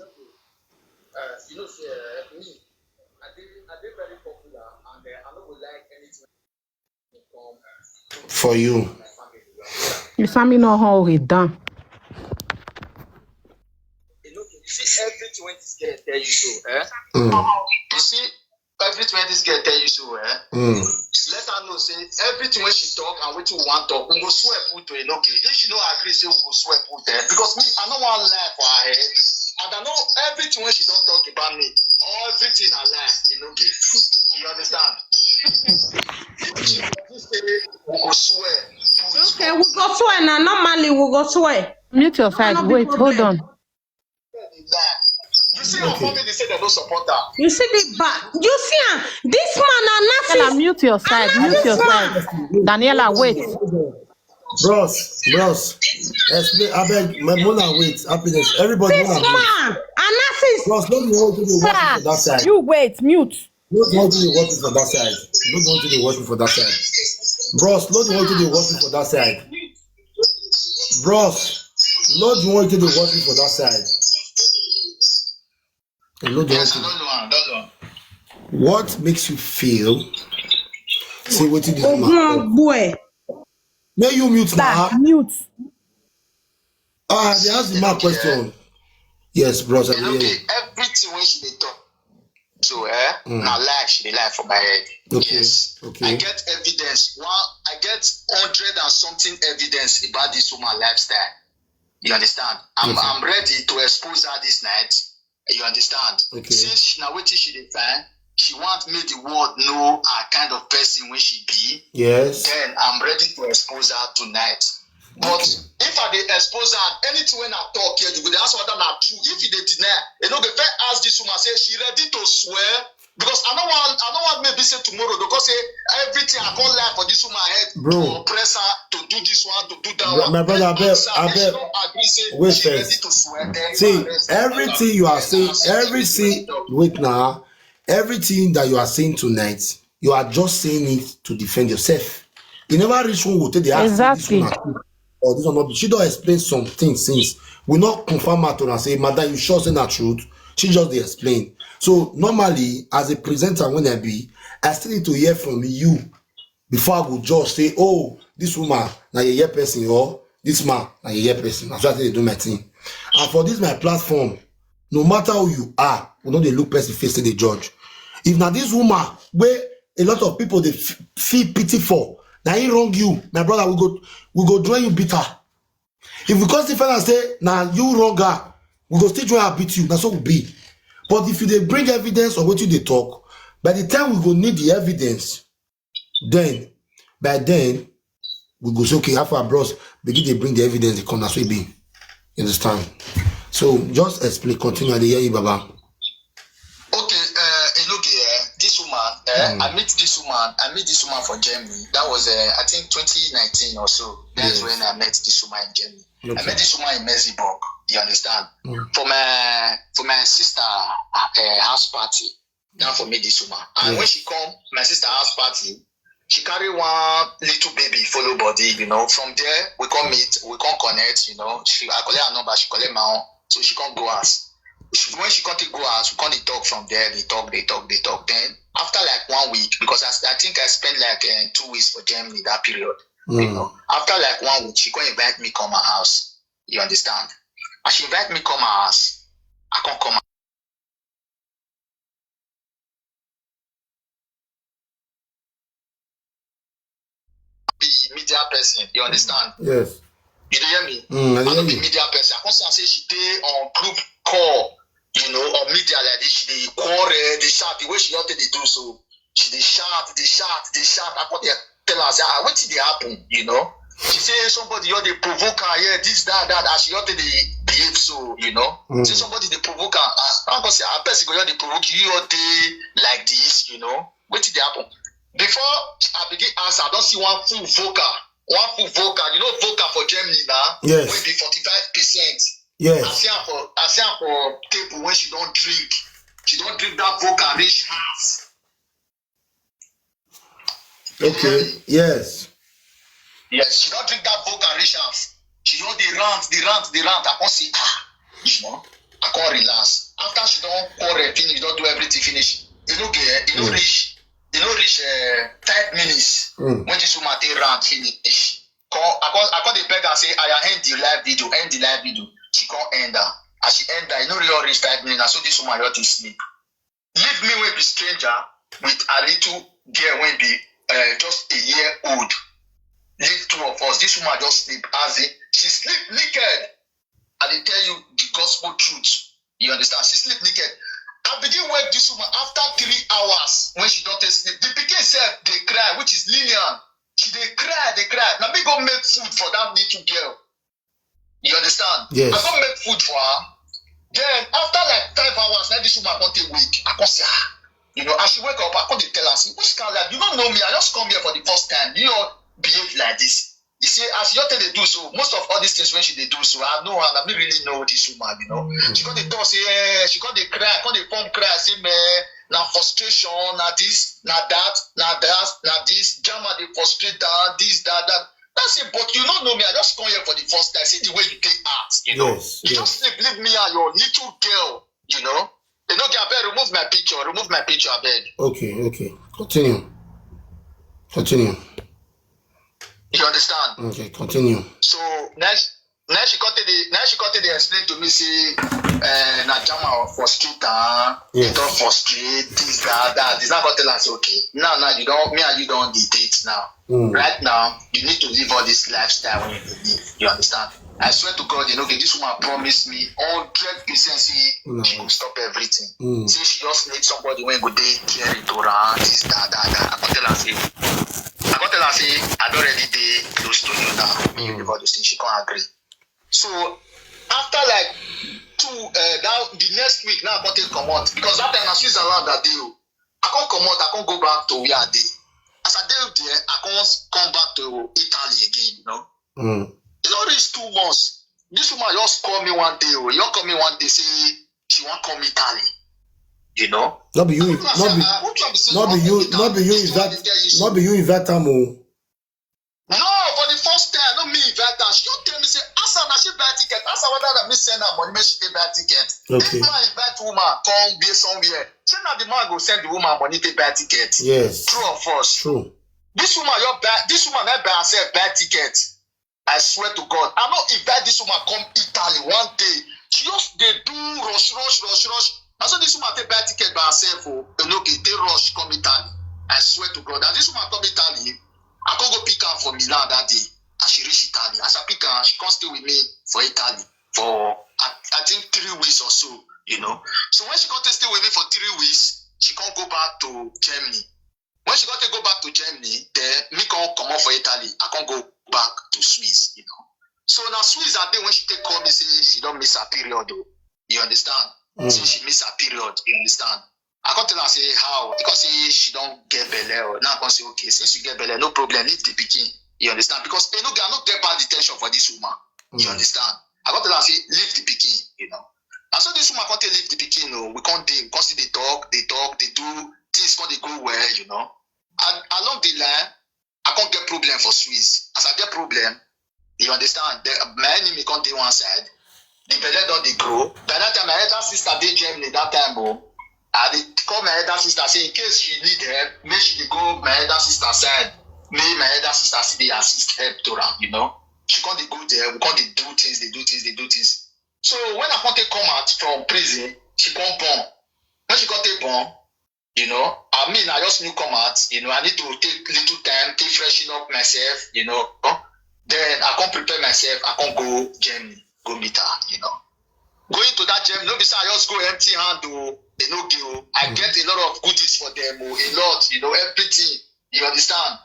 For you. You saw me no hold it down. You see everything when this girl tell you so, eh? Mm. You see everything when this girl tell you so, eh? Mm. Let her know say everything when she talk and wetin we wan talk, we go swear put to Enoke. If she no agree, say we go swear put there. Because me, I no wan lie for her head. And I know everything when she don talk about me, everything I lie, Enoke. You understand? If she ready say we go swear put. Okay, we go swear now. Normally, we go swear. Mute your side. Wait, hold on. You see your family say they don't support her. You see the back. You see am. This man na Daniela, narcissist. Mute your side. Mute your side. Daniela, wait. Bros, bros, explain. I beg, my mona wait, happiness. Everybody This wanna wait. Man, a narcissist. Bros, no be want to dey watch me for that side. You wait, mute. No be want to dey watch me for that side. No be want to dey watch me for that side. Bros, no be want to dey watch me for that side. Bros, no be want to dey watch me for that side. No be Yes, I want don't know. I don't know. What makes you feel? Say wetin this Ogun woman. boy. May you mute now. Mute. Ah, they ask the man question. Yes, bros, I dey hear Okay, you. everything when she dey talk, so eh, na lie she dey lie for my head. Okay, Yes, okay. I get evidence. One, I get hundred and something evidence about this woman lifestyle. You understand? I'm Okay. I'm ready to expose her this night. You understand? Okay. Since she, now wetin she dey find, she want make the world know her kind of person when she be. Yes. Then I'm ready to expose her tonight. But if I dey expose her, anything when I talk here, you go dey ask whether na true. If you dey deny, you no go first ask this woman say she ready to swear. Because I no want, I no want maybe say tomorrow they go say everything I can't lie for this woman head Bro. To oppress her, to do this one, to do that Bro, one. my brother, Then abeg, once I abeg. She don't agree say Wait she ready first. To swear. Then See, I arrest her. everything you are saying, everything. Wait now, everything that you are saying tonight, you are just saying it to defend yourself. You never reach one go take the ask this Exactly. One or this one not. She don't explain something since we not confirm her to her say, "Madam, you sure say na truth?" She just dey explain. So normally, as a presenter, when I be, I still need to hear from you before I go just say, "Oh, this woman na yeye person," or "This man na yeye person." That's why I say they do my thing. And for this my platform, no matter who you are, we no dey look person face to the judge. If na this woman where a lot of people they f- feel pity for, now he wrong you, my brother, we go we go draw you bitter. If we come still find out say now you wrong her, we go still draw and beat you. That's what we be. But if you dey bring evidence of what you dey talk, by the time we go need the evidence, then by then we go say, "Okay, how far, bros?" Begin dey bring the evidence, they come as we be. You understand? So just explain, continue. I dey hear you, Baba. Okay, uh, Enoge, eh, this woman, eh, I meet this woman, I meet this woman for Germany. That was, uh, I think, twenty nineteen or so. That's Yes. When I met this woman in Germany. I Okay. Met this woman in Merseburg. You understand? Mm. For my for my sister uh, house party. Now for me this woman, and Yeah. When she come, my sister house party, she carry one little baby follow body. You know, from there we come meet, we come connect. You know, she I collect her number, she collect my own, so she come go house. She, when she come take go house, we come dey talk from there. They talk, they talk, they talk. Then after like one week, because I, I think I spent like uh, two weeks for Germany that period. You Mm. Know, after like one week, she come invite me come her house. You understand? As she invite me come her house, I come come. Be media person, you understand? Yes. You dey hear me? Mm, I I dey no hear be you. Media person. I come see am say she dey on group call, you know, on media like this. She dey quarrel, dey shout. The way she just take dey do so, she dey shout, dey shout, dey shout. I come dey tell her say, ah, wetin dey happen, you know? She say somebody just dey provoke her here, this, that, that. As she just take dey behave so, you know? Mm. Say somebody dey provoke her. Ah, I come say, ah, person go just dey provoke you, you just dey like this, you know? Wetin dey happen? Before I begin answer, I don see one full vocal. One full vocal. You know vocal for Germany now? Yes. Wey be forty-five percent. I Yes. see am for, I see am for table when she don drink. She don drink that vocal reach half. Okay. Yes. Yes, she don drink that vocal reach half. She don dey rant, dey rant, dey rant. I come say, ah, you know, I come relax. After she don quarrel finish, don do everything finish, e no get, e no Mm. reach, e no reach uh, five minutes Mm. when this woman take rant finish. Come, I come, I come dey beg her say, I end the live video, end the live video. She come end am. As she end am, e no really reach five minutes. Na so this woman just dey sleep. Leave me wey be stranger with a little girl wey be uh, just a year old. Leave two of us. This woman just sleep. As in, she sleep naked. I dey tell you the gospel truth. You understand? She sleep naked. I begin wake this woman after three hours when she don take sleep. The pikin sef dey cry, which is Lillian. She dey cry, dey cry. Na me go make food for that little girl. You understand? Yes. I go make food for her. Then after like five hours, now this woman come take wake. I come say, ah, you know, as she wake up, I come dey tell her, say, which kind life? You don't know me. I just come here for the first time. You don't behave like this. You see, as you take dey do so, most of all these things when she dey do so, I know her. I don't really know this woman. You know, Mm. She come dey talk say, eh, she come dey cry, come dey form cry, say, man, na frustration, na this, na that, na that, na this. Jama dey frustrate her, this, that, that. That's it. But you don't know me. I just come here for the first time. See the way you take act. You know, Yes. you just Yes. sleep, leave me and your little girl. You know, you know, abeg, remove my picture, remove my picture, abeg. Okay. Okay. Continue. Continue. You understand? Okay. Continue. So next, next she come take the, next she come take dey explain to me say, eh, na Jama for street, ah, Yes. Don for street, this, that, that. This now come tell am say, okay, now, now you don't, me and you don't date now. Mm. Right now, you need to live all this lifestyle when you live. You understand? I swear to God, you know, this woman promised me hundred percent say No. She go stop everything. Mm. Say she just need somebody when go dey caring to her, this, that, that, that. I come tell her say, I come tell her say, I don't already dey close to you now. Make you leave all those things. She can't agree. So after like two, uh, now the next week now I come take comot because that time na Switzerland I dey o. I come comot, I come go back to where I dey. As I dey there, I come come back to Italy again. You know, Mm. E don reach two months. This woman just call me one day. Oh, you call me one day say she wan come Italy. You know. No be you. No be. No be you. No be you invite. No be you invite am o. No, for the first time, no me invite her. She just tell me say, Asa, na she buy ticket. Asa, whether na me send her money, make she take buy ticket. Okay. If man invite woman come be somewhere, say na the man go send the woman money take buy ticket. Yes. True or false? True. This woman, you buy. This woman, I buy herself buy ticket. I swear to God, I no invite this woman come Italy one day. She just dey do rush, rush, rush, rush. And so this woman take buy ticket by herself. Oh, you know, take rush come Italy. I swear to God, as this woman come Italy, I come go pick her for Milan that day. As she reach Italy, as I pick her, she come stay with me for Italy for I, I think three weeks or so. You know, so when she come take stay with me for three weeks, she come go back to Germany. When she come take go back to Germany, then me come comot for Italy. I come go back to Swiss. You know, so na Swiss that day when she take call me say she don miss her period. Oh, you understand? Mm. Say she miss her period. You understand? I come tell her say how? Because say she don get belle. Oh, now I come say okay. Since you get belle, no problem. Leave the pikin. You understand? Because you know, I no get bad intention for this woman. You Mm. Understand? I come tell her say leave the pikin. You know. And so this woman come take leave the pikin. Oh, we come dey, we come still dey talk, dey talk, dey do things, come dey go well. You know. And along the line, I come get problem for Swiss. As I get problem, you understand? The, my enemy come dey one side. The belle don dey grow. By that time, my elder sister dey Germany that time. Oh, I dey call my elder sister say in case she need help, make she dey go my elder sister side. Make my elder sister still dey assist help to am. You know. She come dey go there, we come dey do things, dey do things, dey do things. So when I come take come out from prison, she come born. When she come take born, you know, I mean, I just new come out, you know, I need to take little time, take freshen up myself, you know. Then I come prepare myself, I come go Germany, go meet her, you know. Going to that Germany, no be say I just go empty hand o, e no dey o. I get a lot of goodies for them o, a lot, you know, everything, you understand?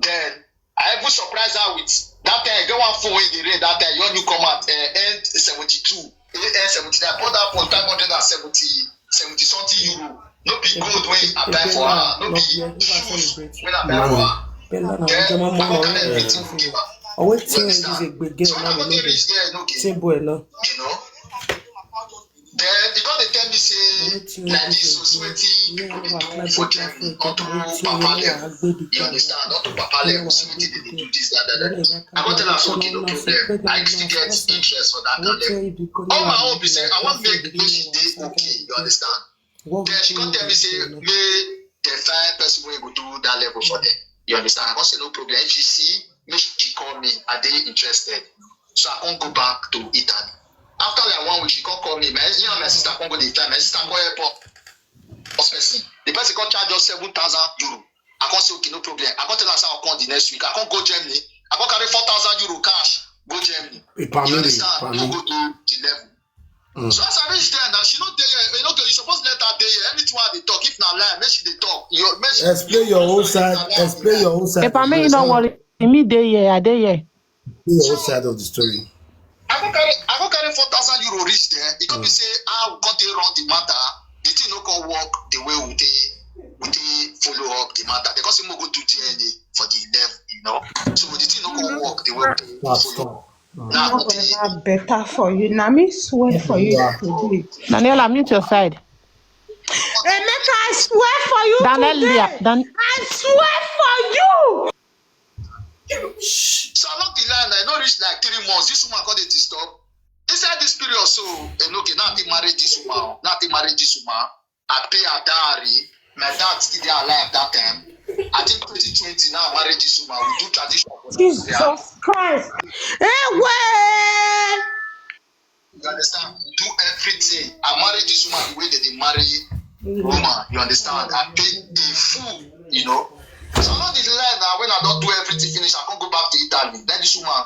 Then I even surprise her with, that time, I get one phone wey dey ring that time, you new come out, eh, N seventy-two, eh, N seventy-nine, I bought that phone five hundred and seventy, seventy something euro. No be gold wey I buy for her, no be shoes wey I buy for her. Bella na Then German I man come carry already. Everything give her. Owe You tin understand? Is a big girl So when I now, come we take know reach there, no get, tin boy now. You know. Then they come dey tell me say, like this, so see wetin people dey do for Germany, unto Papa level. You understand? Unto Papa level, see wetin they dey do, this, that, that, that. I go tell her say, okay, no problem. I still get interest for that kind level. All my own be say I wan make, make she dey okay. You understand? Then she come tell me say make dem find person wey go do that level for them. You understand? I come say no problem. If she see, make she call me. I dey interested. So I come go back to Italy. After like one week, she come call me. My, me and my sister come go dey fly. My sister come airport. Hospital. The person come charge us seven thousand euro. I come say okay, no problem. I come tell her say I come the next week. I come go Germany. I come carry four thousand euro cash go Germany. You understand? Go do the level. Mm. So as I reach there now, she no dey here. You know, you suppose let her dey here. Anything I dey talk, if na lie, make she dey talk. You make she Explain your own side. Explain your own side. If I may, you know what? Me dey here, I dey here. Your own side of the story. I go carry, I go carry four thousand euro reach there. It could be say how we come take run the matter. The thing no come work the way we take, we take follow up the matter. They come say we go do D N A for the eleven, you know. So the thing no come work the way we take follow. Now, Well, na better for you. Na me swear for you today. Daniela, mute your side. Emeka, I swear for you Daniela, today. Dan- I swear for you. So I no be lie, I no reach like three months. This woman come dey disturb. Inside this period, so Enoke now dey marry this woman. Now dey marry this woman. I pay her dowry. My dad still dey alive that time. I think twenty twenty now, I marry this woman. We do tradition for Nigeria. Jesus Christ. Hey, way. You understand? We do everything. I marry this woman the way that they marry woman. You understand? I pay in full, you know. So I no dey lie now. When I don do everything finish, I come go back to Italy. Then this woman,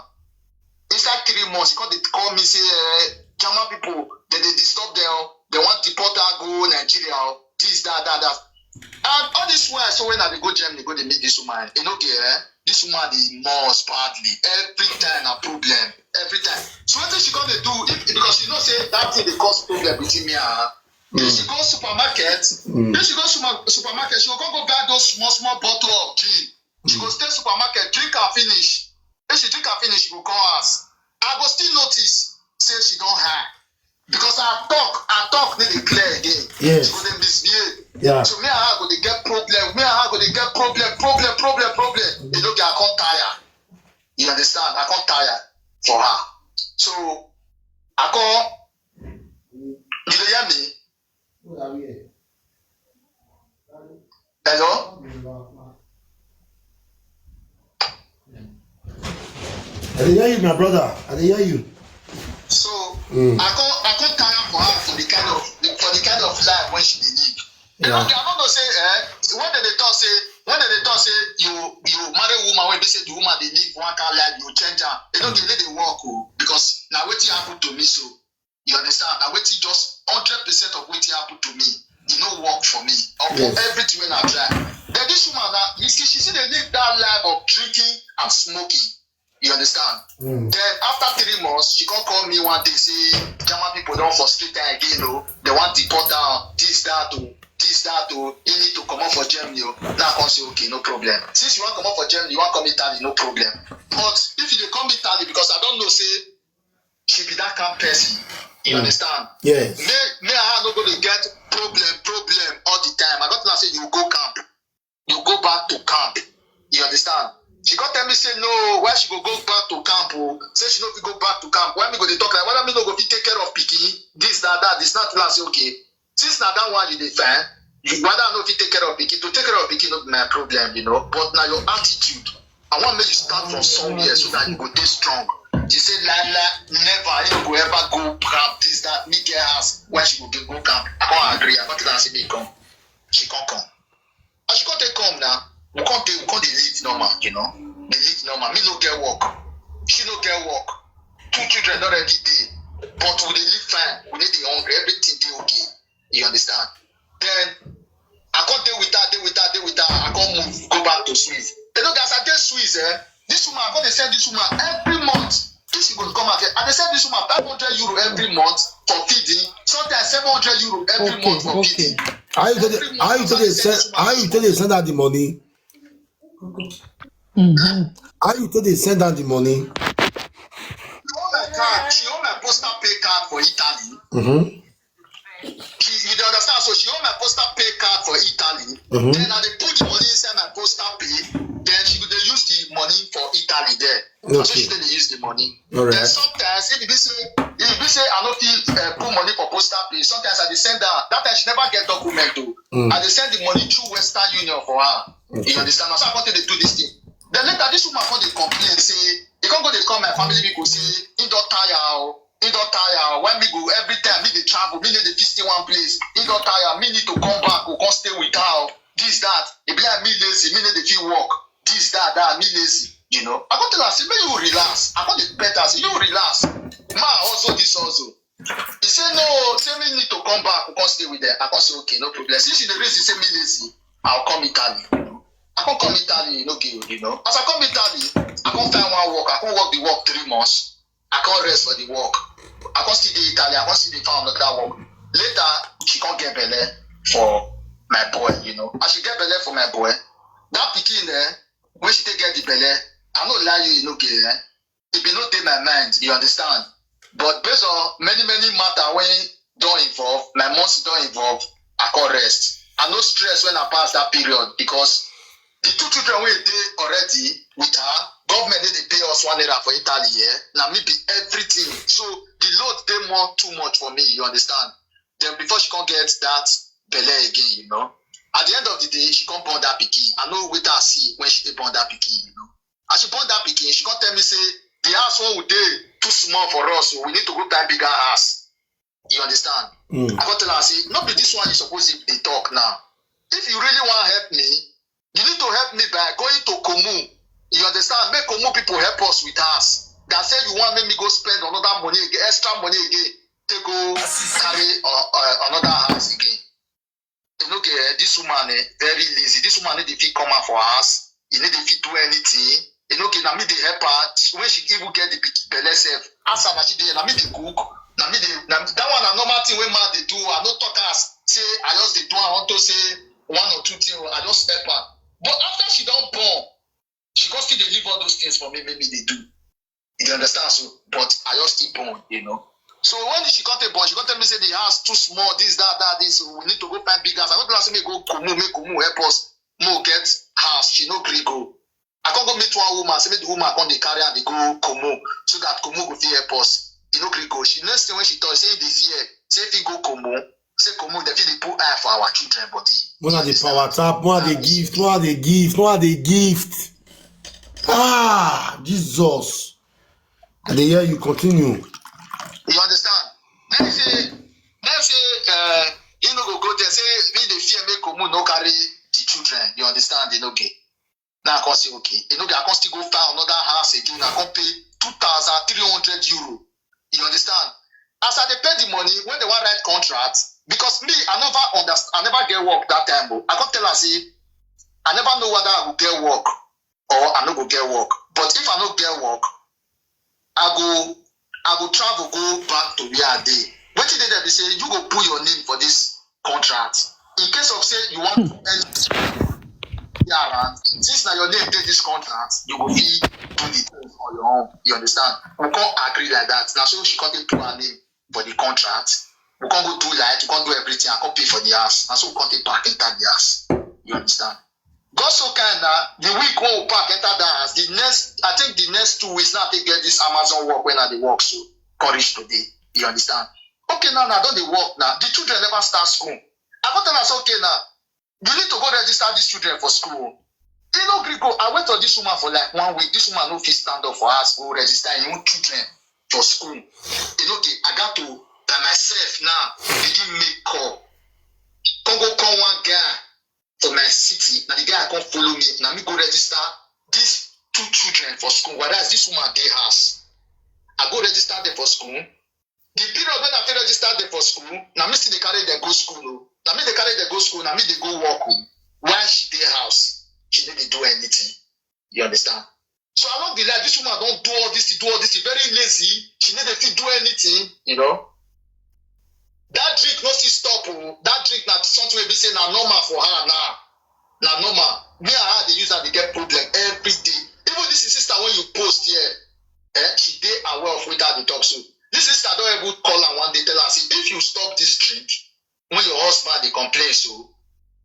inside three months, she come dey call me say, eh, German people, they dey disturb them. They want deport her go Nigeria. This, that, that, that. And all this while, so when I dey go Germany, go dey meet this woman, you know, eh? This woman dey must badly. Every time a problem. Every time. So what she gonna do? If, because you know, say that thing dey cause problem between me and her. If she go supermarket, if she go super, supermarket, she go go buy those small, small bottle of gin. She go stay supermarket, drink and finish. If she drink and finish, she go come house. I go still notice, say she don high. Because I talk, I talk, need to clear again. Yes. She go dey misbehave. Yeah. So me and her go dey get problem. Me and her go dey get problem, problem, problem, problem. You know, I can't tire. You understand? I can't tire for her. So I can't. You dey hear me? Hello? I dey hear you, my brother. I dey hear you. So I can't, I can't tire for her for the kind of, for the kind of life when she dey live. You know, I don't know say, eh, when they dey talk say, when they dey talk say you, you marry woman wey be say the woman dey live one kind life, you change her. You know, they need dey work o, because na wetin happen to me so. You understand? Na wetin just hundred percent of wetin happen to me, e no work for me. Upon everything wey I try. Then this woman now, you see, she still dey live that life of drinking and smoking. You understand? Then after three months, she come call me one day, say, German people don frustrate her again o. They want deport her, this, that o, this, that o. You need to comot for Germany o. Now I come say, okay, no problem. Since you wan comot for Germany, you wan come Italy, no problem. But if you dey come Italy, because I don know say she be that kind person. You understand? Yes. Me, me and her no go dey get problem, problem all the time. I go tell her say you go camp. You go back to camp. You understand? She come tell me say no, why she go go back to camp o? Say she no fit go back to camp. Why me go dey talk like, whether me no go fit take care of pikin? This, that, that. This, not last, okay. Since na that one you dey find, you, whether I no fit take care of pikin, to take care of pikin no be my problem, you know. But na your attitude. I want make you start from somewhere so that you go dey strong. She say, "La la, never, you no go ever go camp, this, that, me get house, why she go dey go camp?" I come agree, I come tell her say make come. She come come. As she come take come now, we come dey, we come dey live normal, you know. Dey live normal. Me no get work. She no get work. Two children don already dey. But we dey live fine. We no dey hungry. Everything dey okay. You understand? Then I come dey with her, dey with her, dey with her. I come move, go back to Swiss. You know, as I dey Swiss, eh, this woman, I come dey send this woman every month. This she go come out here. I dey send this woman five hundred euro every month for feeding. Sometimes seven hundred euro every Okay, month for okay. feeding. How you take Every dey, month, how you I take dey dey send send, this woman. how you take dey send her the money? Mm-hmm. How you take dey send her the money? She own my card. She own my postal pay card for Italy. Mm-hmm. She, you dey understand? So she own my postal pay card for Italy. Mm-hmm. Then I dey put the money inside my postal pay. Then she go dey use the money for Italy there. Na so she Okay. take dey use the money. All Then right. sometimes if e be say, if e be say I no fit uh, put money for postal pay, sometimes I dey send her. That time she never get document o. Mm. I dey send the money through Western Union for her. You Okay. understand? Na so I come take dey do this thing. Then later this woman come dey complain say, e come go dey call my family people say he don tire o, he don tire o. Why me go every time me dey travel, me no dey fit stay one place. He don tire, me need to come back, go come stay with her o. This, that. E be like me lazy, me no dey fit work. This, that, that, me lazy. You know, I come tell her say make you relax. I come dey beg her say you relax. Ma also this also. He say no, say me need to come back, we come stay with them. I come say okay, no problem. Since she dey reason say me lazy, I'll come Italy. You know, I come come Italy, you know, give you know. As I come Italy, I come find one work. I come work the work three months. I come rest for the work. I come still dey Italy. I come still dey find another work. Later, she come get belle for my boy. You know, as she get belle for my boy, that pikin eh, when she take get the belle, I no lie you, you know, gay eh. It be no dey my mind, you understand? But based on many, many matter wey don involve, my months don involve, I come rest. I no stress when I pass that period because the two children wey dey already with her, government no dey pay us one naira for Italy, yeah? Na me be everything. So the load dey more too much for me, you understand? Then before she come get that belle again, you know. At the end of the day, she come born that pikin. I no wait and see when she dey born that pikin, you know. As she born that pikin, she come tell me say the house wey we dey too small for us, so we need to go buy bigger house. You understand? Mm. I come tell her say no be this one you suppose to dey talk now. If you really wan help me, you need to help me by going to Komu. You understand? Make Komu people help us with house. That say you wan make me go spend another money again, extra money again, to go carry uh, uh, another house again. You know, eh, this woman eh, very lazy. This woman no dey fit come out for house. E no dey fit do anything. You know, na me dey help her when she even get the big belle sef. As her na she dey, na me dey cook. Na me dey, na that one na normal thing wey man dey do. I no talk as say I just dey do am unto say one or two things. I just help her. But after she don born, she come still dey leave all those things for me, make me dey do. You dey understand? So, but I just still born, you know. So when she come take born, she come tell me say the house too small, this, that, that, this. So we need to go find big house. I go tell her say make go Komu, make Komu help us. Mo get house. She no gree go. I come go meet one woman. Say make the woman come dey carry her dey go Komu so that Komu go fit help us. E no gree go. She next thing when she talk, say dey fear. Say if he go Komu, say Komu, they fit dey put eye for our children body. Una dey power tap, una dey gift, una dey gift, una dey gift. Ah, Jesus. I dey hear you continue. You understand? Then say, then say, uh, he no go go there. Say me dey fear make Komu no carry the children. You understand? They no get. Now I come say okay. You know, I come still go find another house again. I come pay two thousand three hundred euro. You understand? As I dey pay the money when they wan write contract, because me I never understand. I never get work that time. But I come tell her say I never know whether I go get work or I no go get work. But if I no get work, I go I go travel go back to where I dey. Wetin dey there be say you go put your name for this contract. In case of say you want to end around, since na your name dey this contract, you go fit do the thing on your own. You understand? We come agree like that. Na so she come take put her name for the contract. We come go do light, we come do everything, I come pay for the house. Na so we come take pack enter the house. You understand? God so kind na the week wey we pack enter that house, the next, I think the next two weeks now I take get this Amazon work wey I dey work so come reach today. You understand? Okay, now I don dey work now. The children never start school. I come tell am say okay now, you need to go register these children for school. He no gree go. I wait for this woman for like one week. This woman no fit stand up for house go register im own children for school. You know, the I got to by myself now begin make call. Come go call one guy for my city. Now the guy come follow me. Now me go register these two children for school. Whereas this woman dey house. I go register them for school. The period when I fit register them for school, now me still dey carry them go school. Oh. Now me dey carry them go school. Now me dey go work. Oh. While she dey house, she no dey do anything. You understand? So along the line, this woman don't do all this, do all this, very lazy. She no dey fit do anything, you know. That drink no still stop. Oh. That drink na something wey be say na normal for her now. Na normal. Me and her dey use am dey get problem every day. Even this sister when you post here, eh, she dey aware of wetin I dey talk so. This sister don even call am one day, tell am say if you stop this drink, when your husband dey complain so,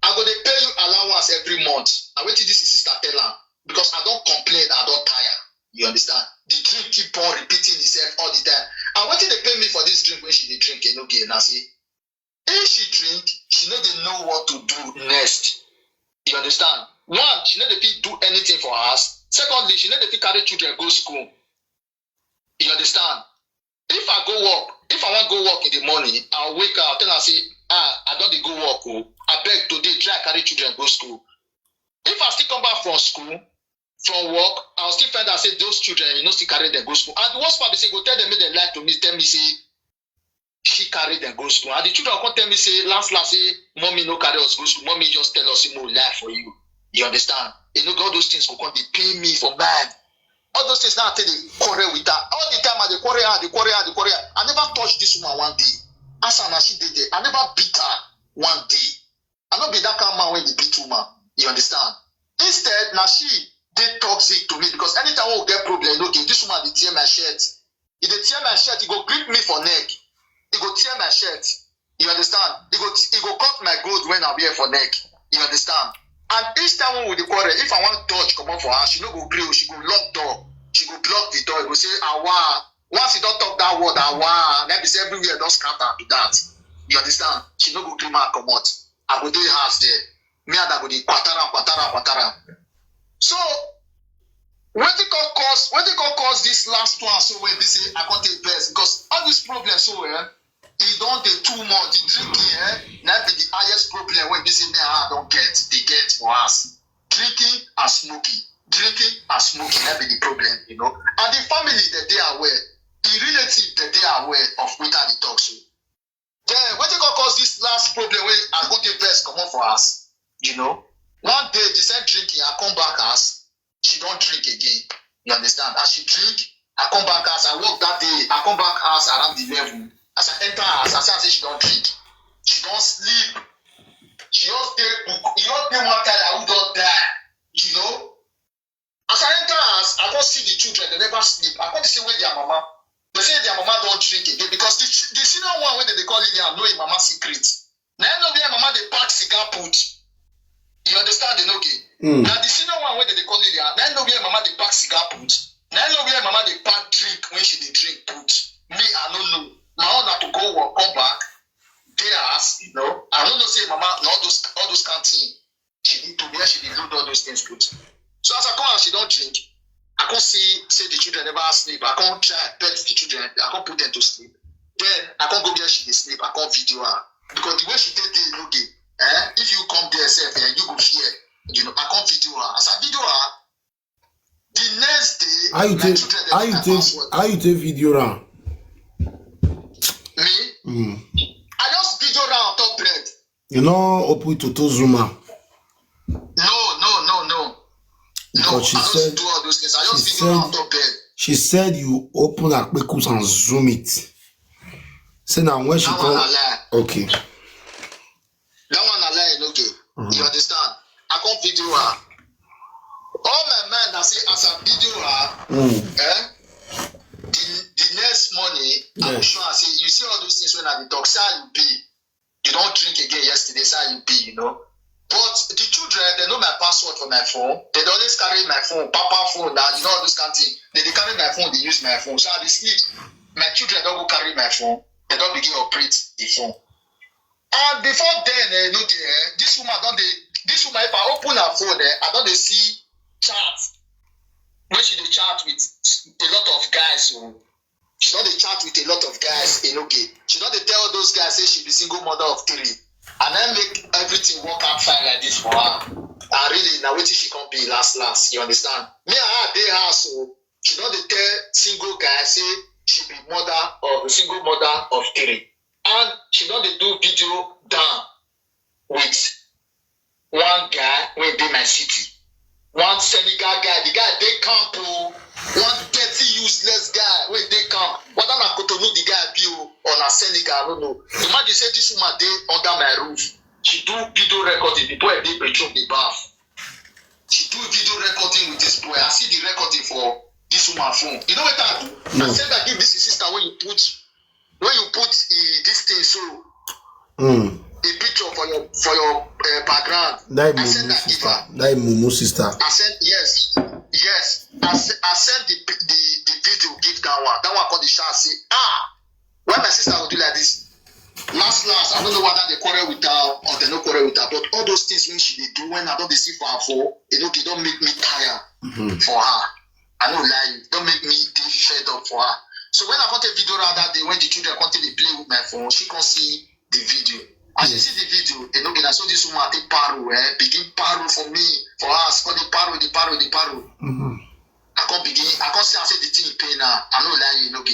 I go dey pay you allowance every month. Na wetin this sister tell am because I don complain, I don tire. You understand? The drink keep on repeating itself all the time. And wetin dey pay me for this drink when she dey drink enoge na say if she drink, she no dey know what to do next. You understand? One, she no dey fit do anything for house. Secondly, she no dey fit carry children go school. You understand? If I go work, if I wan go work in the morning, I wake up, tell am say, ah, I don dey go work o. Abeg today, try carry children go school. If I still come back from school, from work, I will still find out say those children, you no still carry them go school. And the worst part be say, go tell them make dem lie to me, tell me say she carry them go school. And the children come tell me say, last last say, mommy no carry us go school. Mommy just tell us say make we lie for you. You understand? You know, all those things go come dey pain me for mind. All those things now I take dey quarrel with her. All the time I dey quarrel her, dey quarrel her, dey quarrel her. I never touch this woman one day. As her na she dey there, I never beat her one day. I no be that kind man wey dey beat woman. You understand? Instead, na she dey toxic to me because anytime we get problem, you know, this woman dey tear my shirt. E dey tear my shirt, e go grip me for neck. E go tear my shirt. You understand? E go e go cut my gold when I wear for neck. You understand? And each time when we dey quarrel, if I wan dodge comot for her, she no go gree o. She go lock door. She go block the door. E go say, "Awa." Once you don talk that word, "Awa," that is everywhere don scatter be that. You understand? She no go gree make I comot. I go dey house there. Me and I go dey kwatara, kwatara, kwatara. So wetin come cause wetin come cause this last one so wey be say I come take vex because all this problem so eh, e don dey too much. The drinking eh, na be the highest problem wey be say me and her don get dey get for house. Drinking and smoking, drinking and smoking na be the problem, you know. And the family dem dey aware, the relative dem dey aware of wetin I dey talk so. Then wetin come cause this last problem wey I go take vex comot for house, you know. One day the same drinking, I come back house, she don drink again. You understand? As she drink, I come back house. I work that day. I come back house around eleven. As I enter house, I see am say she don drink. She don sleep. She just dey, e just dey one kind like who don die. You know? As I enter house, I come see the children. They never sleep. I come dey say where their mama. They say their mama don drink again because the the senior one wey dem dey call Lillian know im mama secret. Na im know where mama dey pack cigar put. You understand the no game? Mm. Na the senior one wey dem dey call Lillian, na im know where mama dey pack cigar put. Na im know where mama dey pack drink when she dey drink put. Me, I no know. My own na to go work, come back, dey house, you know. I no know say mama na all those all those kind thing she dey do, where she dey load all those things put. So as I come out, she don drink. I come see say the children never sleep. I come try pet the children. I come put them to sleep. Then I come go where she dey sleep. I come video her because the way she take dey no dey. Eh? If you come there sef, eh, you go fear. You know, I come video her. As I video her, the next day, how you my take children how dey you take password. How you take video am? Me? Mm. I just video her on top bed. You no open to to Zuma. No, no, no, no. No, because she I don't said do all those things. I just she video her said on top bed. She said you open her kpekus and zoom it. Say now when she come. That one na lie. Okay. That one na lie, no game. Mm-hmm. You understand? I come video her. All my mind, I say as I video her, mm. Eh? The, the next morning, yes. I will show her say, you see all those things when I dey talk, say how you be. You don't drink again yesterday, say how you be, you know. But the children, they know my password for my phone. They dey always carry my phone, papa phone, now you know all those kind things. They dey carry my phone, they use my phone. So I dey sleep. My children don't go carry my phone. They don't begin operate the phone. And before then, eh, no dey, eh, this woman don dey This woman, if I open her phone, eh, I don dey see chat wey she dey chat with a lot of guys. So she don dey chat with a lot of guys. Enoge, she don dey tell those guys say she be single mother of three, and then make everything work out fine like this for her. And really, na wetin she come be last last. You understand? Me and her dey house, so she don dey tell single guy say she be mother of single mother of three, and she don dey do video down with one guy wey dey my city, one Senegal guy. The guy dey camp o. One dirty, useless guy wey dey camp, whether na Cotonou the guy be o or na Senegal, I no know. Imagine say this woman dey under my roof. She do video recording, the boy dey bedroom dey baff. She do video recording with this boy. I see the recording for this woman phone. You know what I do? I send her give this sister wey you put, wey you put, eh, this thing so, Mm. the picture for your for your uh, background. That I is send Mumu her give sister. Her. That is Mumu sister. I send, yes, yes. I send, I send the, the the video give that one. That one called the shout say, ah, why my sister will do like this? Last last, I don't know whether they quarrel with her or they no quarrel with her. But all those things when she dey do, when I don't dey see for her for, you know, they don't make me tire for her. I no lie, don't make me dey fed up for her. So when I come take video round that day, when the children come take dey play with my phone, she come see the video. As she see the video, you know, na so this woman take paro, eh, begin paro for me, for us, come dey paro, dey paro, dey paro. Mm-hmm. I come begin, I come see, I say the thing pain her. I no lie, you know,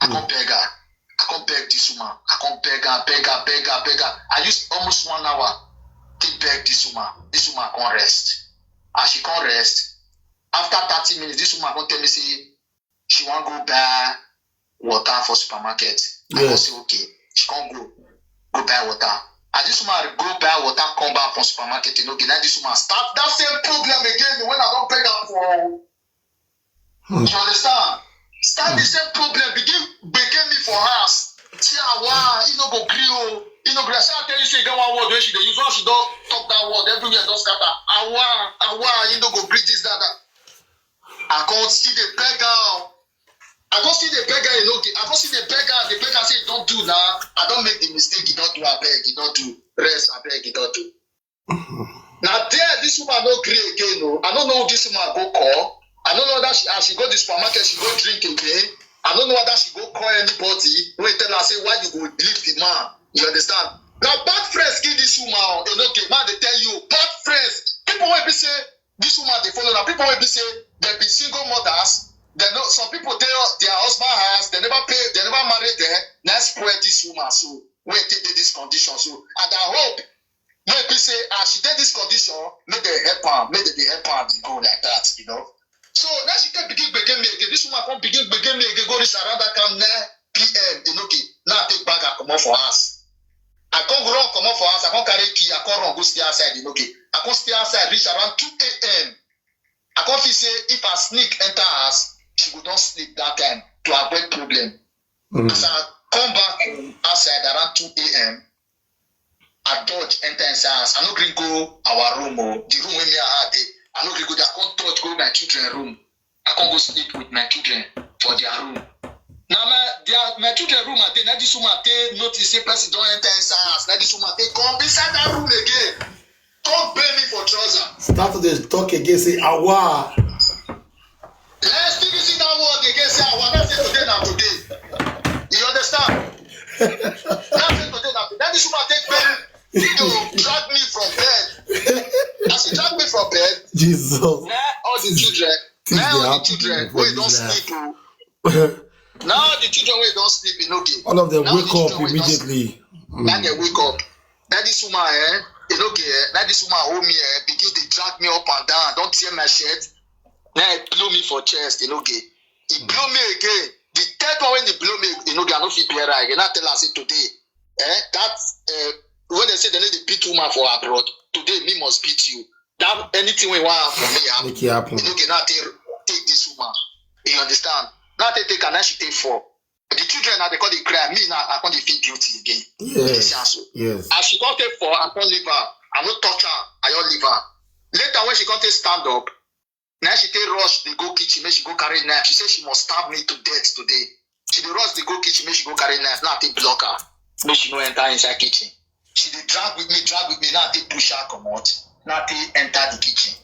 I come beg her. I come beg this woman. I come beg her, beg her, beg her, beg her. I used almost one hour to beg this woman. This woman come rest. As she come rest, after thirty minutes, this woman come tell me say she wan go buy water for supermarket. I come Yes. say okay. She come go, go buy water. As this woman go buy water, come back from supermarket, you know, now this woman start that same problem again when I don't beg her for. Hmm. You understand? Start the same problem, begin begging me for house. Say, awa, you no go gree o. You no gree. I say, I tell you, say, you get one word wey she dey use. Once she don talk that word, everywhere don scatter. Awa, awa, you no go gree this, that, that. I come still dey beg her. I come still dey beg her, you know, I come still dey beg her, dey beg her, say, don't do now. I don't make the mistake, you don't do, I beg, you don't do. Rest, I beg, you don't do. Now there, this woman no gree again. No, I don't know who this woman go call. I don't know that she, as she go to the supermarket, she go drink again. I don't know whether she go call anybody. Wey tell her say why you go leave the man. You understand? Now bad friends give this woman. You know, okay, man, they tell you bad friends. People wey be say this woman dey follow. Now people wey be say they be single mothers. They know some people dey their husband house. They never pay. They never marry them. Now spoil this woman. So wey take dey this condition. So and I hope make be say as she dey this condition, make dem help am, make dem dey help am dey go like that, you know. So now she take begin gbege me again. This woman come begin gbege me again, go reach around that kind nine p m. You know, okay, now I take bag, I comot for house. I come run comot for house. I come carry key. I come run go stay outside. You know, okay, I come stay outside reach around two a m. I come feel say if I sneak enter house, she go don sleep that time to avoid problem. Mm. As I come back home outside around two a m, I dodge enter inside house. I no gree go our room o. The room wey me and her dey, I no gree go there. I come dodge go my children room. I come go sleep with my children for their room. Now my their my children room I dey. Now this woman take notice say person don enter inside house. Now this woman take come inside that room again. Come bail me for trouser. Start to dey talk again, say, awa. Let's still see that word again. Say, I want to say today now today. You understand? That's it today now. That is what take bail. You drag me from bed. As you drag me from bed, Jesus. Now all the children, Things now dey all the happen children for wey this don't life. Sleep o. Now the children wey don't sleep, you know, game. All of them Now wake the up children wey don't sleep. Immediately. Now they wake up. Now this woman, eh, you know, game. Now this woman hold me, eh, begin to drag me up and down. Don't tear my shirt. Now it blew me for chest, you know, game. It blew me again. The third one when it blew me, you know, game, I no fit bear her again. I tell her say today, eh, that uh, when they say they need to beat woman for abroad, today me must beat you. That anything we want for me happen. Make it happen. You know, game, now take take this woman. You understand? Now take take and now she take four. The children now they call the cry. Me now I can't feel guilty again. This Yes. answer. Yes. As she come take four, I can't leave her. I no touch her. I don't leave her. Later when she come take stand up, now she take rush. They go kitchen. Make she go carry knife. She say she must stab me to death today. She dey rush. They go kitchen. Make she go carry knife. Now I take block her. Make she no enter inside kitchen. She dey drag with me, drag with me. Now I take push her comot. Natty enter the kitchen.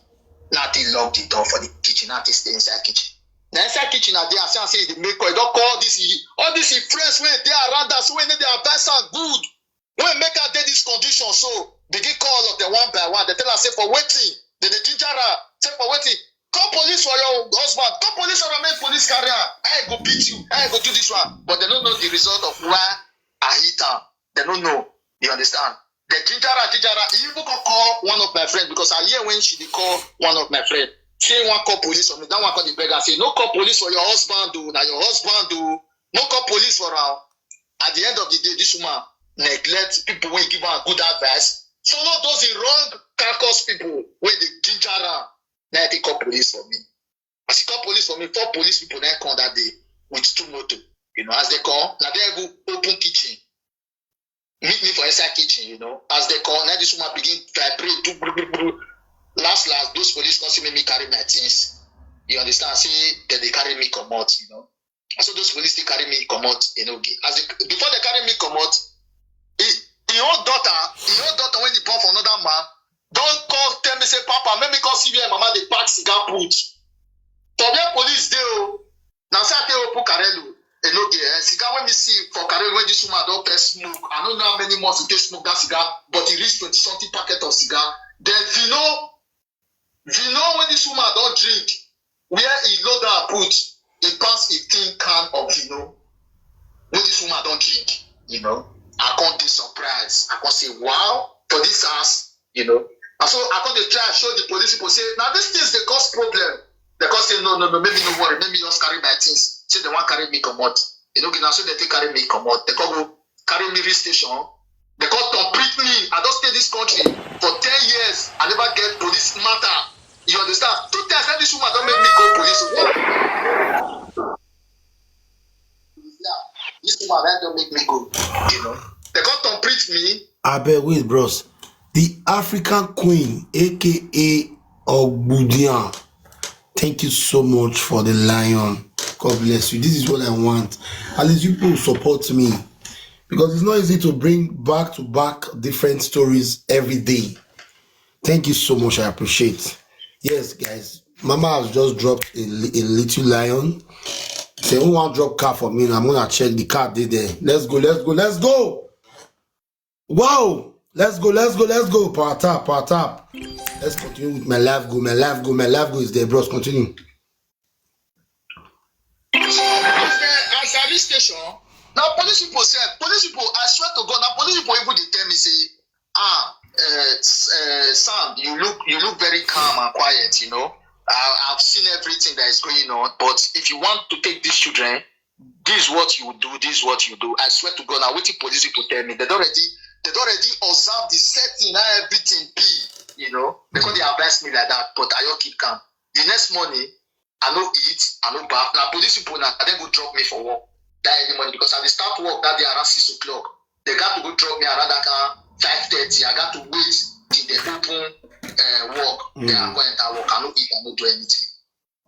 Natty lock the door for the kitchen. Natty stay inside kitchen. Na inside kitchen I dey, I see am say e dey make call. E don call all this e, all this e friends wey dey around us, wey no dey advise am good, wey make am dey this condition. So begin call all of them one by one. Dem tell am say for wetin, dem dey ginger am. Say for wetin, call police for your husband, call police for am, make police carry am. How e go beat you? How e go do this one? But dem no know the result of why I hit am. Dem no know. You understand? Dem ginger am, ginger am. E even come call one of my friends, because I hear when she dey call one of my friends. Say e wan call police for me. That one come dey beg am say, "No call police for your husband o, na your husband o. No call police for am." At the end of the day, this woman neglect people wey give am good advice. Follow those the wrong carcass people wey dey ginger am. Na e take call police for me. As e call police for me, four police people na come that day with two motor. You know, as dem come, na dem even open kitchen, meet me for inside kitchen. You know, as dem come, na this woman begin vibrate, do bru, bru, bru. Last, last, those police come say make me carry my things. You understand? Say dem dey carry me comot. You know, I saw those police still carry me comot. You know, as they, before dem carry me comot, e, e own daughter, e own daughter wey e born for another man, don come tell me say, "Papa, make me come see where mama dey pack cigar put." For where police dey o. Na so I take open Carello. Enoge, eh, cigar wey me see for Carello, wey this woman don first smoke. I no know how many months e take smoke that cigar, but e reach twenty something packet of cigar. Then Vino, Vino wey this woman don drink, where e load am put, e pass fifteen can of Vino wey this woman don drink. You know, I come dey surprise. I come say, "Wow, for this house." You know, and so I come dey try show the police people say, "Na these things dey cause problem." Dem come say, "No, no, no, make me no worry, make me just carry my things." Say dem wan carry me comot. You know, na so dem take carry me comot. Dem come go carry me reach station. Dem come complete me. I don stay this country for ten years. I never get police matter. You understand? Two times, that this woman don make me go police. Yeah, this woman, that don make me go. You know, dem come complete me. Abeg, wait, bros. The African Queen, A K A Ogbudian. Thank you so much for the lion. God bless you. This is what I want. At least you people support me, because it's not easy to bring back to back different stories every day. Thank you so much. I appreciate. Yes, guys. Mama has just dropped a, li- a little lion. Say, "Who want drop car for me? I'm gonna check the car dey there. Let's go, let's go, let's go." Wow. Let's go, let's go, let's go. Power tap, power tap. Let's continue with my live go. My live go, my live go is there, bros. Continue. As I reach station, now police people say, police people, I swear to God, now police people even dey tell me say, "Ah, uh, uh, Sam, you look, you look very calm and quiet. You know, I, I've seen everything that is going on. But if you want to take these children, this is what you do. This is what you do." I swear to God, now wetin police people tell me, dem don already, dem don already observe the setting, how everything be. You know, dem come dey advise me like that, but I just keep calm. The next morning, I no eat, I no baff. Na police people na dem go drop me for work that early morning, because I dey start work that day around six o'clock. Dem got to go drop me around that kind five thirty. I got to wait till dem open uh, work. Then I go enter work. I no eat, I no do anything.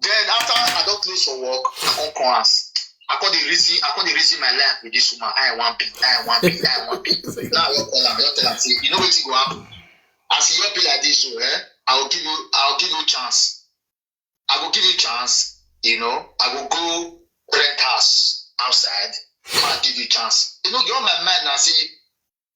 Then after I don close for work, I come come house. I come dey reason, I come dey reason my life with this woman. I want be, I want be, I want be. Now I wan call am, I wan tell am say, "You know wetin go happen? As e just be like this, so eh, I will give you, I will give you chance. I go give you chance. You know, I go go rent house outside. I give you chance." You know, e dey my mind now say,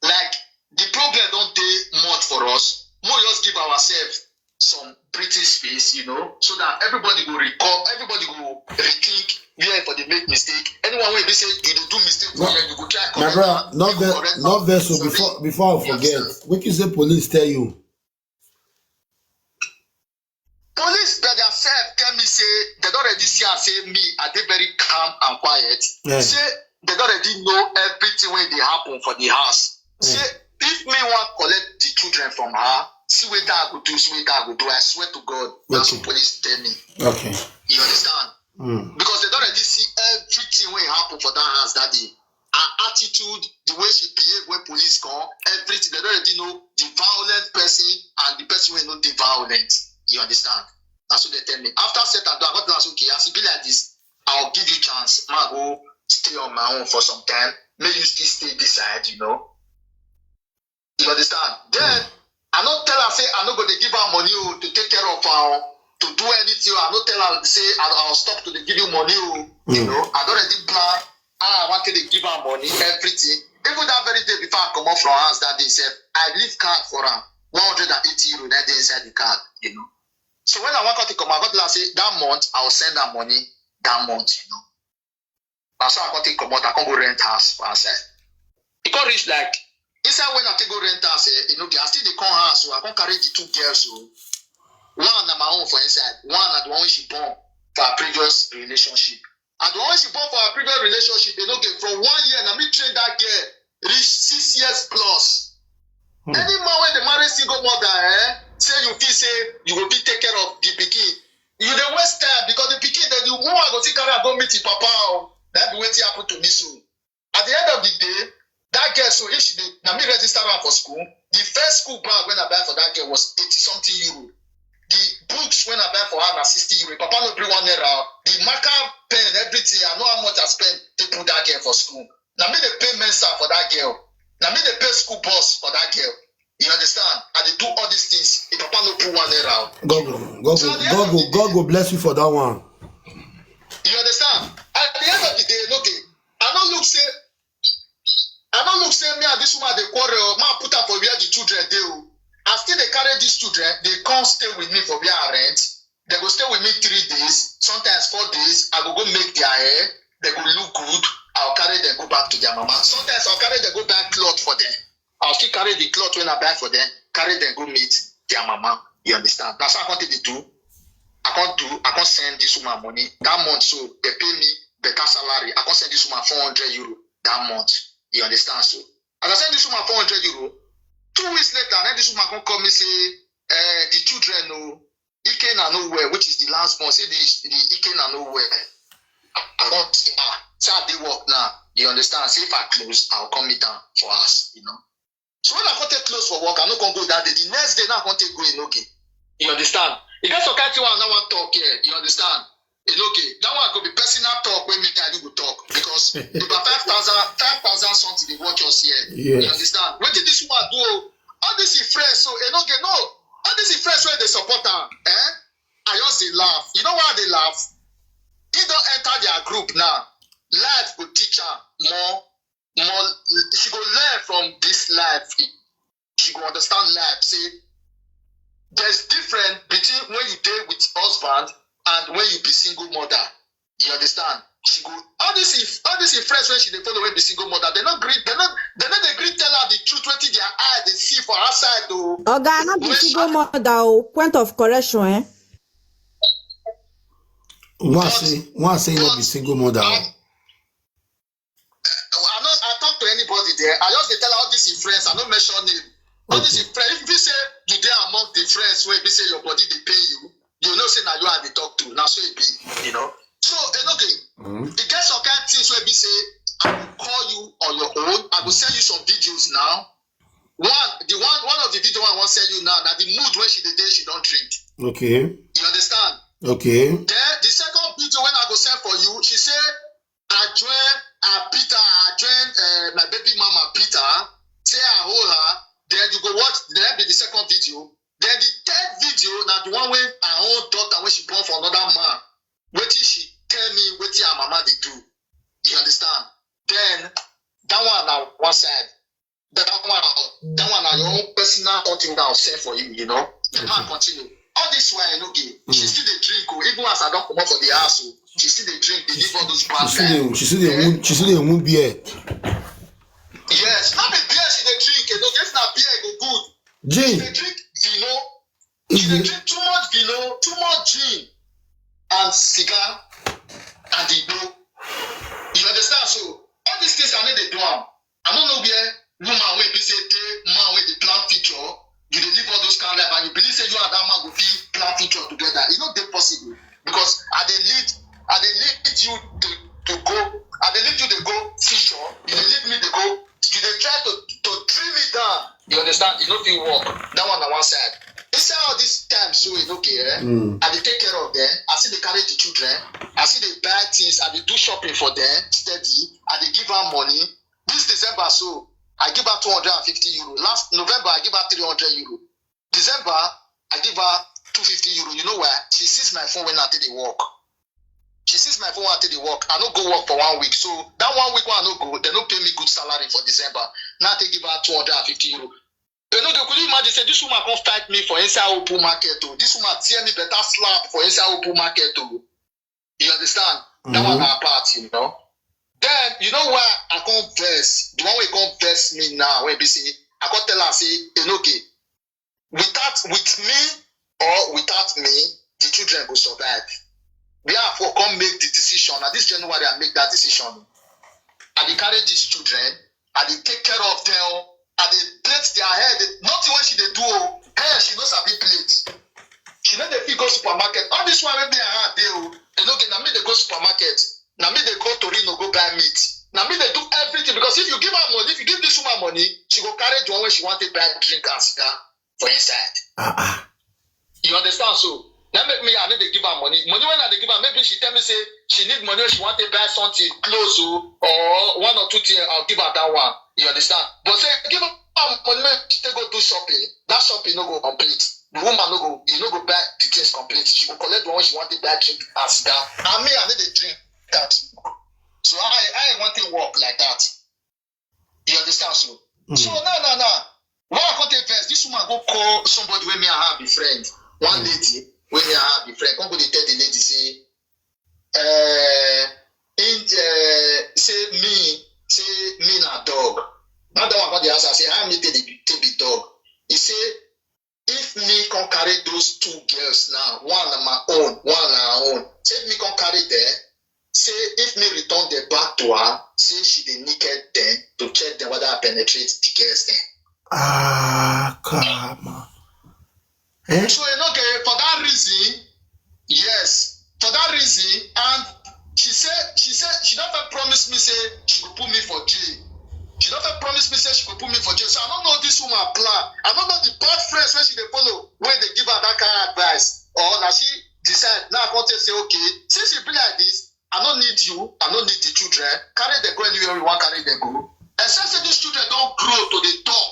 like, the problem don dey much for us. Make we just give ourselves some breathing space, you know, so that everybody go recall, everybody go rethink where for dey make mistake. Anyone wey be say you dey do mistake for here, you go try correct am. My brother, not vex, not vex. So before, before I forget, wetin you say police tell you? Police by themselves tell me say dem don already see am say me, I dey very calm and quiet. Yeah. Say dem don already know everything wey dey happen for the house. Yeah. Say if me wan collect the children from her, see wetin I go do, see wetin I go do. I swear to God, na so police tell me. Okay. You understand? Because dem don already see everything wey happen for that house that day. Her attitude, the way she behave when police come, everything, dem don already know the violent person and the person wey no dey violent. You understand? Na so dem tell me. After set and do, I come tell am say, "Okay, as e be like this, I'll give you chance. Make I go stay on my own for some time. Make you still stay this side, you know." You understand? Then, I no tell her say I no go dey give her money o, to take care of her o, to do anything o. I no tell her say I, I'll stop to dey give you money o. You know, I don already plan how I want to dey give her money, everything. Even that very day before I comot from house that day sef, I leave card for am. One hundred and eighty euro na dey inside the card, you know. So when I wan come take comot, I come tell her say that month I will send her money that month, you know. Na so I come take comot, I come go rent house for outside. E come reach like, inside when I take go rent house, eh, you know, I still dey come house, so I come carry the two girls, so one na my own for inside, one na the one wey she born for her previous relationship. And the one wey she born for her previous relationship, you know, from one year, na me train that girl reach six years plus. Any man wey dey marry single mother, eh, say you feel say you go fit take care of the pikin, you dey waste time, because the pikin, the woman go still carry am go meet him papa o. That be wetin happen to me so. At the end of the day, that girl, so if she dey, na me register am for school. The first school bag wey I buy for that girl was eighty something euro. The books wey I buy for her na sixty euro. Papa no bring one naira. The marker, pen, everything, I know how much I spend to put that girl for school. Na me dey pay mensa for that girl. Na me dey pay school bus for that girl. You understand? I dey do all these things. If papa no put one naira. God go, God go, God go, God go bless you for that one. You understand? At the end of the day, okay, I no look say, I no look say me and this woman dey quarrel. Man put am for where the children dey o. I still dey carry these children. They come stay with me for where I rent. They go stay with me three days, sometimes four days. I go go make their hair. They go look good. I'll carry them go back to their mama. Sometimes I'll carry them go buy cloth for them. I'll still carry the cloth wey I buy for them, carry them go meet their mama. You understand? That's how I come take dey do. I come do, I come send this woman money. That month, so they pay me better salary. I come send this woman four hundred euro that month. You understand? So as I send this woman four hundred euro, two weeks later, then this woman come call me say, eh, the children, oh, Ikenna no well, which is the last born. Say the, the Ikenna no well. I come say, ah, say I dey work now. You understand? Say if I close, I'll come meet am for house, you know. So when I come take close for work, I no come go that day. The next day, now I come take go Enoke. You understand? E get some kind thing wey I no wan talk here. You understand? Enoke, that one go be personal talk wey me and you go talk, because about five thousand, five thousand something dey watch us here. You understand? Wetin this woman do o? All this is friends, so Enoke, no. All this is friends wey dey support am. Eh? I just dey laugh. You know why I dey laugh? He don enter their group now. Life go teach am more, more. She go learn from this life. She go understand life. Say there's difference between when you dey with husband and when you be single mother. You understand? She go, all this if, all this if friends wey she dey follow wey be single mother, they no gree, they no, they no dey gree tell her the truth wetin their eye dey see for outside o. Oga, I no be single mother o. Point of correction, eh? One say, one say no be single mother o. I no, I talk to anybody there. I just dey tell her all this if friends. I no mention name. All this if friends. If be say you dey among the friends wey be say your body dey pain you, you know say na you I dey talk to. Na so e be, you know. So Enoke, e get some kind things wey be say I go call you on your own. I go send you some videos now. One, the one, one of the video I wan send you now, na the mood wey she dey dey, she don drink. Okay. You understand? Okay. Then the second video wey I go send for you, she say, I join, I Peter, I join, uh, my baby mama Peter. Say I hold her. Then you go watch. Then be the second video. Then the third video, na the one wey her own daughter wey she born for another man. Wetin she tell me, wetin her mama dey do. You understand? Then that one na one side. That one, that one na your own personal something that I'll send for you, you know. Then I continue. All this while, Enoke, she still dey drink o. Even as I don comot for the house o, she still dey drink, dey live all those bad life. She still dey, she still dey wound, she still dey wound beer. Yes, no be beer she dey drink, Enoke. If na beer, e go good. Gin. She dey drink vino. She dey drink too much vino, too much gin, and cigar, and igbo. You understand? So all these things I no dey do am. I no know where woman wey be say dey man wey dey plan future, you dey live all those kind life, and you believe say you and that man go fit plan future together. E no dey possible, because I dey lead, I dey lead you to, to go, I dey lead you dey go future, you dey lead me dey go, you dey try to, to drill me down. You understand? E no fit work. That one na one side. Inside all this time so, Enoke, eh, I dey take care of them. I still dey carry the children. I still dey buy things. I dey do shopping for them steady. I dey give her money. This December so, I give her two hundred and fifty euro. Last November, I give her three hundred euro. December, I give her two fifty euro. You know why? She sees my phone when I take the work. She sees my phone when I take the work. I no go work for one week. So that one week when I no go, they no pay me good salary for December. Now they give her two hundred fifty euro. You know, they could imagine say this woman come fight me for inside open market. Oh. This woman tear me better slap for inside open market. Oh. You understand? That one mm-hmm. Apart, you know. Then you know why I can't verse. The one way can't verse me now when be see, I can't tell her say, Enoge, without with me or without me, the children will survive. We have to come make the decision. And this January, I make that decision. I dey carry these children, I dey take care of them, I dey plait their head. Nothing when she dey do, oh, hey, she no sabi plait. She no dey fit go supermarket. All this one wey me and her dey, oh, you know, na me dey go supermarket. Na me dey go Torino go buy meat. Na me dey do everything because if you give her money, if you give this woman money, she go carry the one wey she want to buy drink and cigar for inside. Uh-uh. You understand? So that make me, I need to give her money. Money when I dey give her, maybe she tell me say she need money, she want to buy something, clothes, oh, or one or two things. I'll give her that one. You understand? But say give her money, make she take go do shopping. That shopping no go complete. The woman no go, you no go buy the things complete. She go collect the one she want to buy drink and cigar. And me, I need to drink that. So I, I want to work like that. You understand? So, mm. So now, now, now, why I can't take verse? This woman go call somebody when me and her be friend. One mm. Lady when me and her be friend. Come go dey tell the lady say, uh, in uh, say me, say me na dog. Now that one come dey ask her say how me take dey take be dog. He say if me come carry those two girls now, one na my own, one na her own. Say if me come carry them, say if me return them back to her, say she dey naked them to check them whether I penetrate the girls them. Ah, come on. Eh? So you know, okay, for that reason, yes, for that reason, and she say she say she don first promise me say she go put me for jail. She don first promise me say she go put me for jail. So I don't know this woman plan. I don't know the bad friends wey she dey follow wey dey give her that kind of advice. Or na she decide now I come tell say okay, since e be like this, I no need you, I no need the children. Carry them go anywhere you want carry them go. Except say these children don grow to dey talk.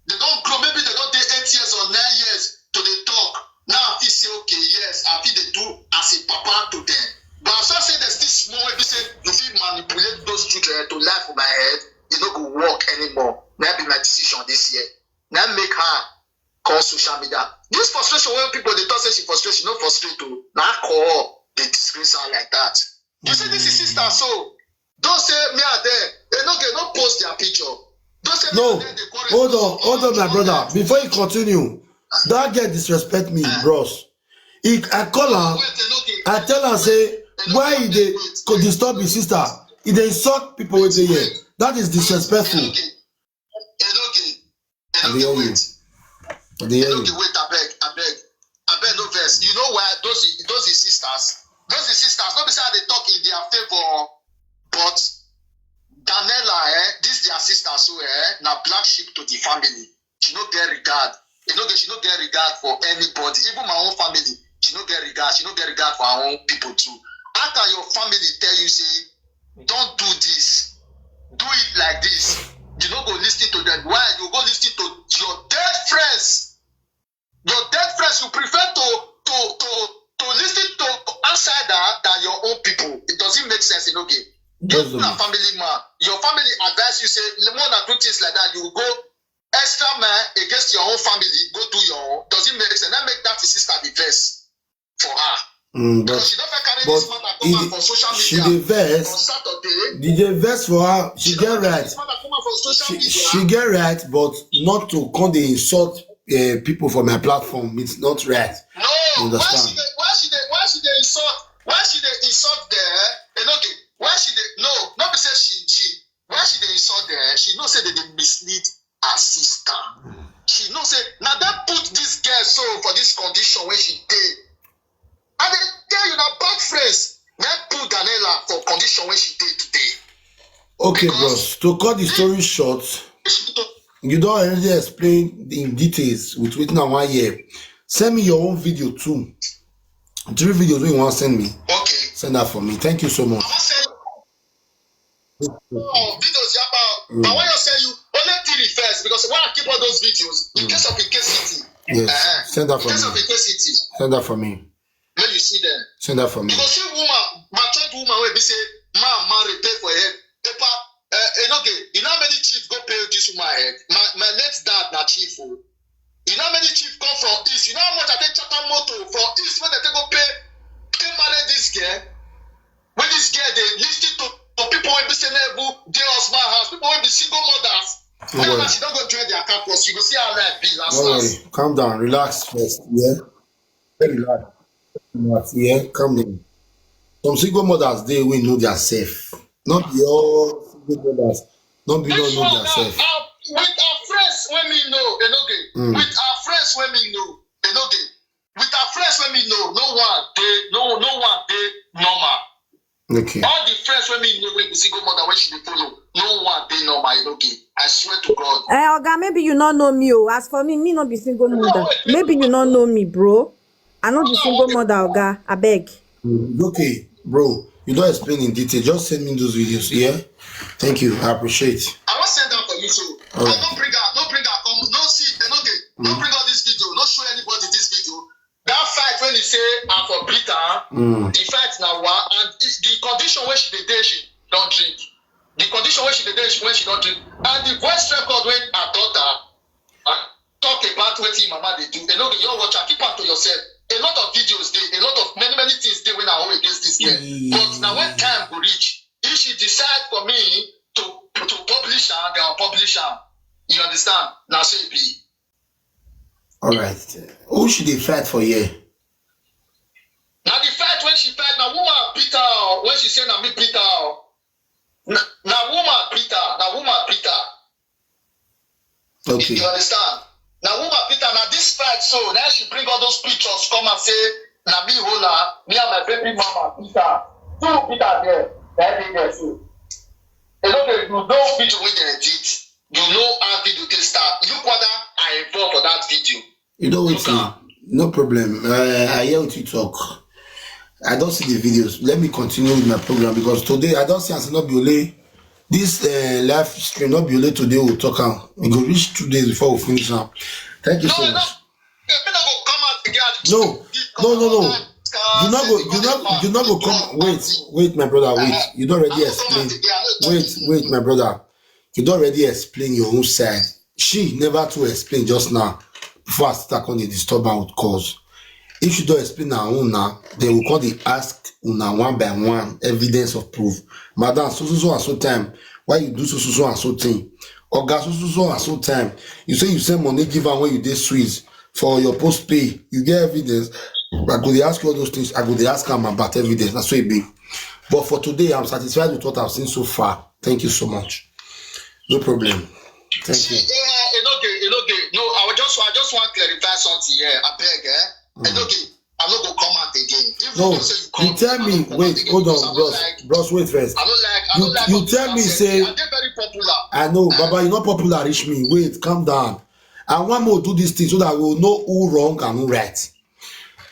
They don grow, maybe they don dey eight years or nine years to dey talk. Now I fit say okay, yes, I fit dey do as a papa to them. But as I say they still small, wey be say you fit manipulate those children to lie for my head, e no go work anymore. Na be my decision this year. Na make her call social media. This frustration wey people dey talk say she frustrate, she no frustrate o. Na alcohol dey disgrace her like that. You see this is sister so. Don't say me and them. They no get no post their picture. Don't say me no. And them dey quarrel. Hold on, hold on, my brother. Before you continue, that girl disrespect me, bros. He, I call her. Wait, they no get. I tell her say why he dey go disturb his sister. He dey insult people wey dey here. That is disrespectful. They no get. They no get. They no dey wait. They no dey wait. Abeg, abeg, abeg, no vex. You know why those those his sisters, those his sisters, no be say I dey talk in their favor, but Daniela, eh, this their sister, so eh, na black sheep to the family. She no get regard. You know, she no get regard for anybody. Even my own family, she no get regard. She no get regard for her own people too. How can your family tell you say, don't do this, do it like this? You no go listen to them. Why? You go listen to your dead friends. Your dead friends, you prefer to to to to listen to outsider than your own people. It doesn't make sense. You know, okay. You're a family man. Your family advise you say, more than do things like that. You go extra man against your own family, go do your own. Does it make sense? That make that his sister the best for her. Mm, because she don't carry this matter come out for social media. She dey vex. On Saturday. She dey vex for her. She get right. She, she get right, but not to come dey insult uh, people for my platform. It's not right. No, you understand? Why she dey, why she dey, why she dey insult? Why she dey insult there? You know, the, why she dey? No, not be say she she. Why she dey insult there? She know say they dey mislead her sister. She know say now that put this girl so for this condition where she dey. And they tell you now bad friends. Now put Daniela for condition where she dey today. Okay, because bros. To cut the story short, you don't already explain in details with waiting on one year. Send me your own video too. Three videos wey you wan send me. Okay. Send that for me. Thank you so much. I wan send you videos yapa. Mm. I wan just send you only three first because when I keep all those videos in case of in case city. Yes. Uh-huh. Send that for me. Send that for me. When you see them, send that for me. You go see woman, matured woman wey be say man marry pay for head. Paper, uh, eh, okay. You know how many chief go pay this woman head? My, my late dad na chief o. You know how many chief come from east? You know how much I take charter motor for east when they take go pay, take marry this girl? When this girl dey listen to, to people wey be say never dey husband house, people wey be single mothers. No worry. She don go join their campus. You go see how life be last last. No worry. Calm down. Relax first. Yeah. Very relax. Relax. Yeah. Calm down. Some single mothers dey wey know their self. Not be all single mothers. Not be all know their self. With our friends when we know, Enoge. Mm. With our friends when we know, Enoge. With our friends when we know, no one dey, no no one dey normal. Okay. All the friends when we know, we be single mother when she dey follow, no one dey normal, Enoge. I swear to God. Eh, Oga, maybe you no know me o. As for me, me no be single mother. Maybe you no know me, bro. I no be single mother, Oga. I beg. Mm, okay, bro. You don't explain in detail. Just send me those videos, yeah? Thank you. I appreciate. I wan send am for you, so I no bring am, no bring am come, no see, they no dey, no bring all this video, no show anybody this video. That fight when you say I for beat her, mm. The fight now wa and the condition where she dey dey, she don't drink. The condition where she dey dey, when she don't drink, and the voice record when her daughter uh, talk about wetin mama dey do. A lot of your watch, keep am to yourself. A lot of videos dey, a lot of many many things dey when I hold against this girl. Mm. But now when time go reach, if she decide for me to to publish her, then I'll publish her. You understand? Now say it be. All right. Who should they fight for here? Now the fight when she fight, now woman beat her. When she say now me beat her. Now woman beat her. Now woman beat her. Okay. You understand? Now woman beat her. Now this fight, so now she bring all those pictures, come and say, now me hold her, me and my baby mama beat her. Two beat her there. That day there too. You know they do no video with their edit. You know how video take start. Look what I involved for that video. You know what? No problem. Uh, I hear what you talk. I don't see the videos. Let me continue with my program because today I don't see as not be only this uh, live stream, not be only today we'll talk out. We go reach two days before we finish now. Thank you so much. No, no, no, no. You not go, you not, you not go come. Wait, wait, my brother. Wait. You don't already explain. Wait, wait, my brother. You don't already explain your own side. She never to explain just now. Before I start on the disturb am with cause. If she don't explain her own now, then we come dey ask una one by one evidence of proof. Madam, so so so and so time. Why you do so so so and so thing? Oga, so so so and so time. You say you send money give am when you dey Swiss for your post pay. You get evidence? I go dey ask you all those things. I go dey ask am about evidence. That's what it be. But for today, I'm satisfied with what I've seen so far. Thank you so much. No problem. Thank you. See, eh, Enoge, Enoge. No, I will just, I just want to clarify something here. I beg, eh? Enoge, I no go come out again. Even No, though say you come, you tell I no me, come out wait, again hold because on, I no bros, like, bros, wait first. I no like, I You, no like you all this tell me, nonsense. Say, I dey very popular. I know, Eh? Baba, you're not popular, reach me. Wait, calm down. I want more do this thing so that we will know who wrong and who right.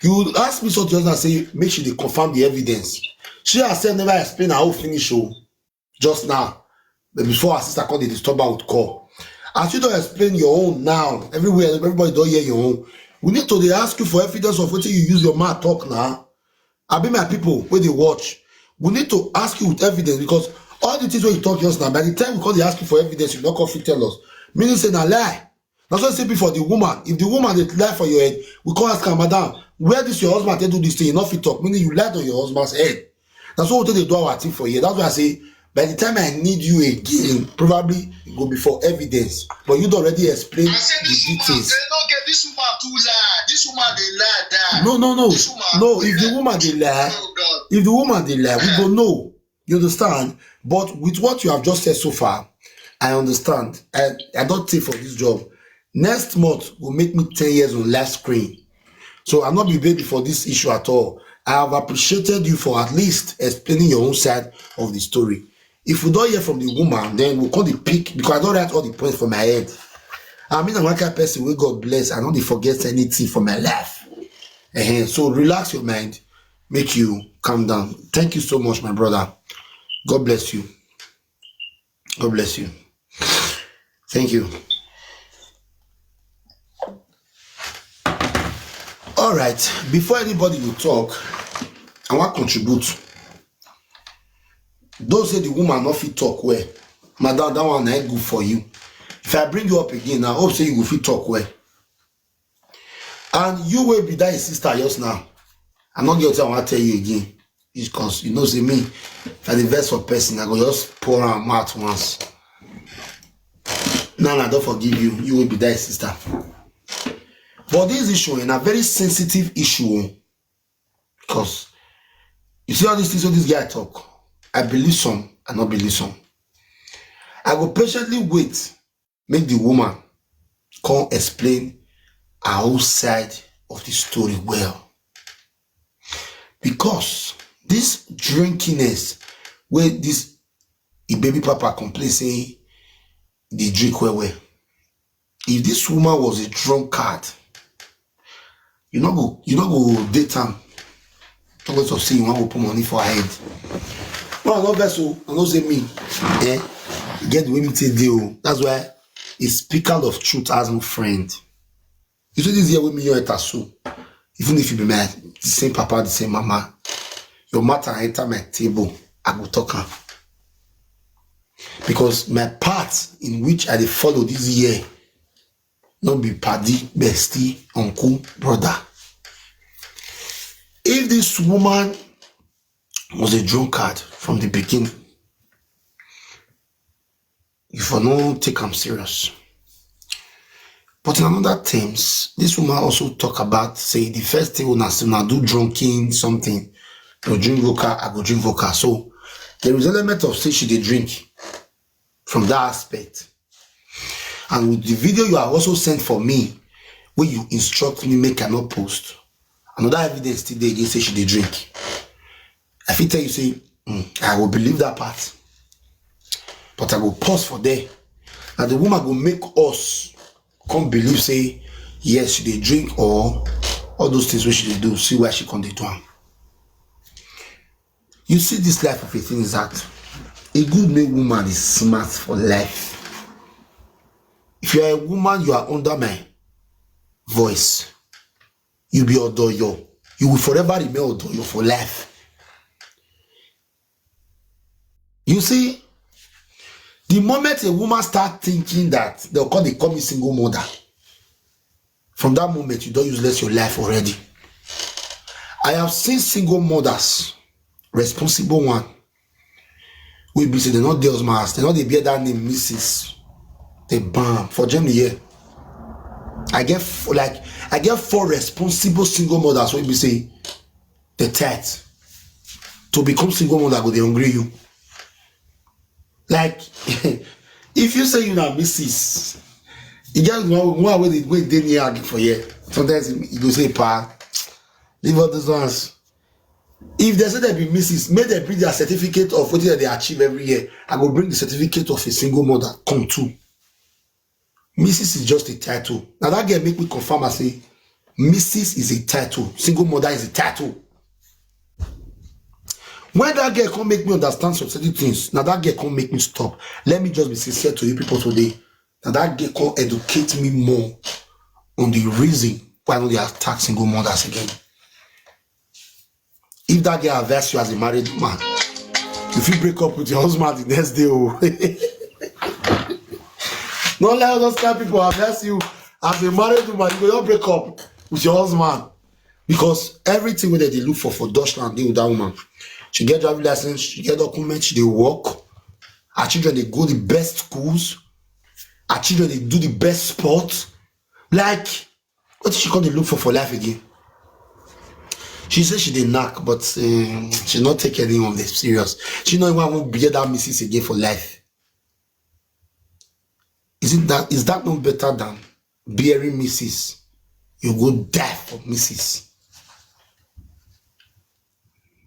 You ask me something just now, say, make sure they confirm the evidence. She herself never explain her whole finish, oh, just now. But before her sister called the disturber would call. As you don't explain your own now, everywhere, everybody don't hear your own. We need to dey ask you for evidence of what you use your mouth talk now. I be my people where they watch. We need to ask you with evidence because all the things where you talk just now, by the time we call they ask you for evidence, you don't come fit tell us. Meaning say na lie. That's what I say before the woman. If the woman dey lie for your head, we come ask her, madam, where this your husband take do this thing? You not fit talk. Meaning you lied on your husband's head. That's what we take dey do our thing for here. That's why I say, by the time I need you again, probably it go be for evidence. But you don already explain I say the this woman, details. They no get this woman too lie. This woman dey lie die. No, no, no. This woman No, too if the lie. Woman dey lie, Oh God. If the woman dey lie, we go know. You understand? But with what you have just said so far, I understand. I, I don't take for this job. Next month will make me ten years on live screen. So I'll not be baby for this issue at all. I have appreciated you for at least explaining your own side of the story. If we don't hear from the woman, then we'll call the pick because I don't write all the points for my head. I mean, I'm like a person where God bless. I don't forget anything for my life. Ehen, so relax your mind, make you calm down. Thank you so much, my brother. God bless you. God bless you. Thank you. All right, before anybody go talk, I wan contribute. Those say the woman no fit talk well, madam, that one na good for you. If I bring you up again, I hope say you go fit talk well. And you wey be that sister just now, I no get wetin I wan tell you again, because you know say me, if I dey vex for person, I go just pour am out once. Now I don forgive you, you wey be that sister. But this issue na very sensitive issue o, because you see all these things wey this guy talk, I believe some, I no believe some. I go patiently wait make the woman come explain her own side of the story well, because this drinkiness wey this e baby papa complain say e dey drink well well. If this woman was a drunkard, you no go, you no go date am. Talk less of say you wan go put money for her head. No, I no vex o, I no say me. Eh, e get the way me take dey o. That's why a speaker of truth has no friend. You see this year wey me you enter so, even if you be my the same papa, the same mama, your matter enter my table, I go talk am. Because my path in which I dey follow this year no be padi, bestie, uncle, brother. If this woman was a drunkard from the beginning, you for no take am serious. But in another terms, this woman also talk about say the first thing una say una do drunken something, you drink vodka, I go drink vodka. So there is element of say she dey drink from that aspect. And with the video you have also sent for me, where you instruct me make I not post, another evidence still dey again say she dey drink. I fit tell you say, mm, I will believe that part, but I go pause for there. And the woman go make us come believe say yes, she dey drink, or all those things wey she dey do, see why she come dey do am. You see this life of a thing is that a good make woman is smart for life. If you are a woman, you are under my voice. You be odoyo. You will forever remain odoyo for life. You see, the moment a woman start thinking that they'll call, they call me single mother, from that moment you don useless your life already. I have seen single mothers, responsible one, wey be say they no dey husband house, they no dey bear that name, Missus They bam for Germany here. I get f- like I get four responsible single mothers wey be say the tithe to become single mother go dey hungry you. Like if you say you na Missus, e get one one wey dey wey dey near Agric for here. Sometimes e go say, "Pa, leave all those ones." If they say they be Missus, make they bring their certificate of wetin dem dey achieve every year. I go bring the certificate of a single mother come too. Missus is just a title. Now that girl make me confirm and say Missus is a title. Single mother is a title. When that girl come make me understand some certain things, now that girl come make me stop. Let me just be sincere to you people today. Now that girl come educate me more on the reason why I no dey attack single mothers again. If that girl advise you as a married man, you fit break up with your husband the next day. Oh, no let those kind people advise you as a married woman. You go just break up with your husband because everything wey dem dey look for for Dutchland dey with that woman. She get driving license, she get documents, she dey work. Her children dey go the best schools. Her children dey do the best sports. Like, what she come dey look for for life again? She say she dey knack, but um, she not take any of this serious. She no even wan bear that Missus again for life. Is it that is that not better than bearing Missus? You go die for Missus.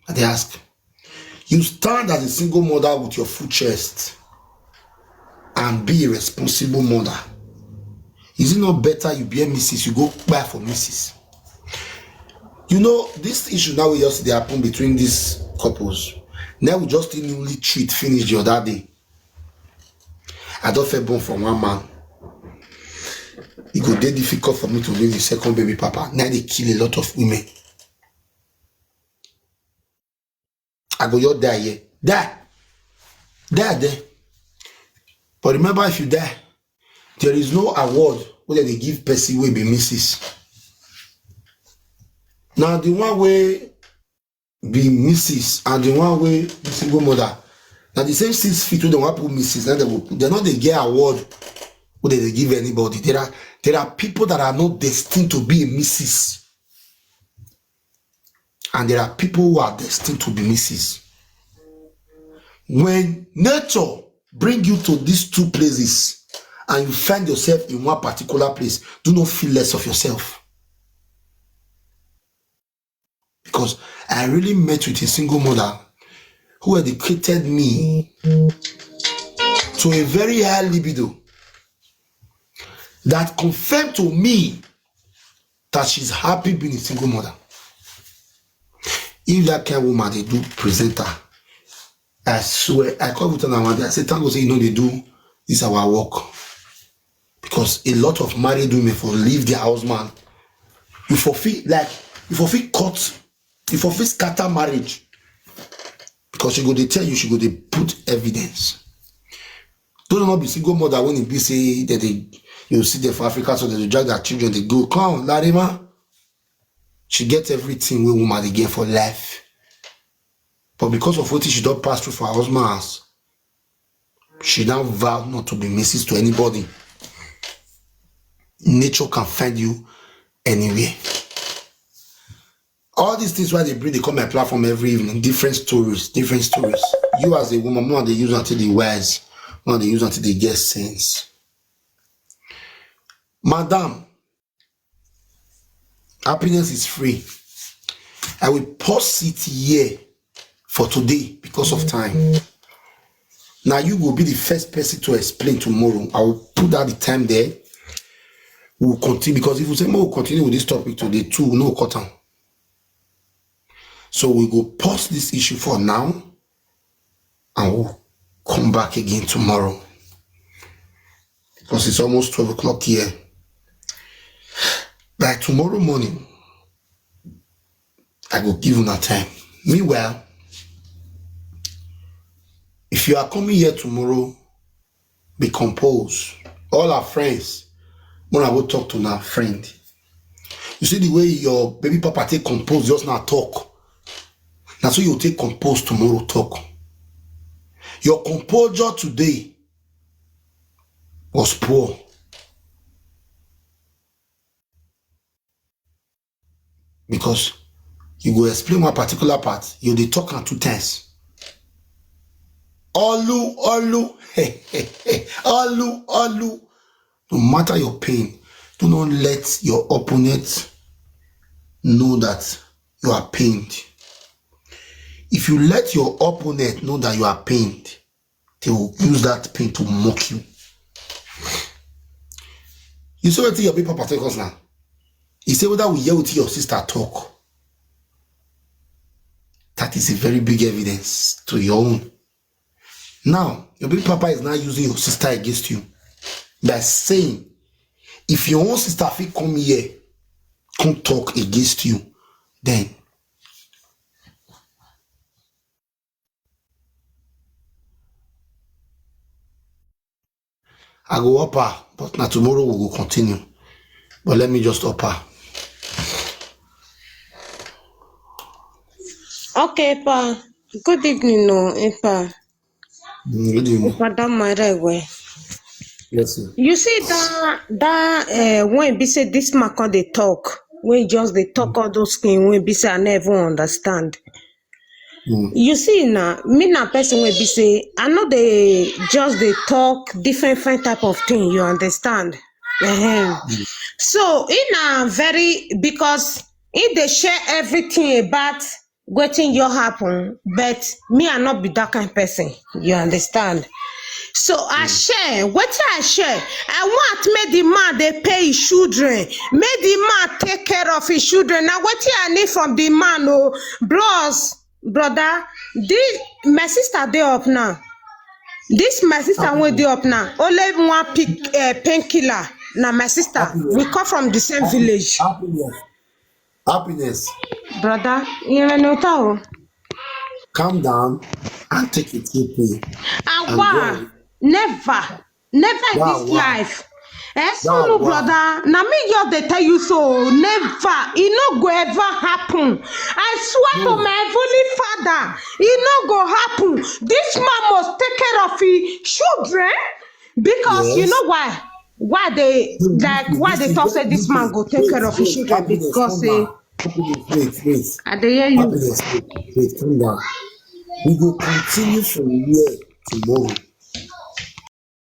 I dey ask. You stand as a single mother with your full chest and be a responsible mother. Is it not better you bear Missus, you go buy for Missus? You know, this issue now will just dey happen between these couples. Now we just still newly treat finish the other day. I don feel born for one man. e go dey difficult for me to be the second baby papa. Na dey kill a lot of women. I go just die here. Die. Die there. But remember, if you die, there is no award wey dem dey give person wey be missus. Na the one wey be missus and the one wey be single mother, na the same six feet wey dem wan put missus, na dem go put. Dem no dey get award wey dem dey give anybody. There are, there are people that are not destined to be a missus, and there are people who are destined to be missus. When nature bring you to these two places and you find yourself in one particular place, do not feel less of yourself. Because I really met with a single mother who educated me to a very high libido that confirmed to me that she's happy being a single mother. If that kind of woman dey do presenter, I swear, I come with her one day, I say, "Thank God say you no dey do this our work." Because a lot of married women for leave their husband. You for fit, like, you for fit cut, you for fit scatter marriage. Because she go dey tell you, she go dey put evidence. Those no be single mother wey e be say that they, you see them for Africa, so they drag their children, they go, "Come, Larima." She get everything wey woman dey get for life. But because of what she don pass through for her husband house, she now vow not to be missus to anybody. Nature can find you anywhere. All these things why they bring, they come my platform every evening. Different stories, different stories. You as a woman, one dey use until the wise, one dey use until they get sense. Madam, happiness is free. I will pause it here for today because of time. Now you will be the first person to explain tomorrow. I will put out the time there. We'll continue, because if we say more, we'll continue with this topic today too, no cut down. So we go pause this issue for now, and we'll come back again tomorrow, because it's almost twelve o'clock here. By tomorrow morning, I go give una time. Meanwhile, if you are coming here tomorrow, be composed. All our friends, when I go talk to una friend, you see the way your baby papa take compose just now talk. Na so you take compose tomorrow talk. Your composure today was poor. Because you go explain one particular part, you dey talk am two times. Olu, olu, olu, olu. No matter your pain, do not let your opponent know that you are pained. If you let your opponent know that you are pained, they will use that pain to mock you. You see wetin your big papa take us now? He say whether we hear wetin your sister talk, that is a very big evidence to your own. Now, your big papa is now using your sister against you by saying, if your own sister fit come here, come talk against you, then I go up her, but na tomorrow we go continue. But let me just up her. Okay, pa. Good evening, no, eh, pa. Mm, good evening. Madam Marewe. Yes, sir. You see that that uh, when be say this man come dey talk, when just dey talk all those things, when be say I never understand. Mm. You see now, me na person wey be say I know they just dey talk different fine type of thing. You understand? Ehem. So in a very, because if they share everything about wetin your happen, but me I not be that kind person. You understand? So I share wetin I share. I want make the man dey pay his children, make the man take care of his children. Now wetin I need from the man, oh, bros, brother, this my sister dey up now. This my sister wey dey up now. Only one pick uh, painkiller. Na my sister, we come from the same village. Happiness. Happiness. Brother, you know, calm down and take it easy. Awa, never, never in this life. Eh, so no, brother, na me just dey tell you so. Never, e no go ever happen. I swear to my heavenly Father, e no go happen. This man must take care of his children because you know why? Why they like why they talk say this man go take care of his children because say Wait, wait. I dey hear you. Happiness, wait, wait, calm down. We go continue from here tomorrow.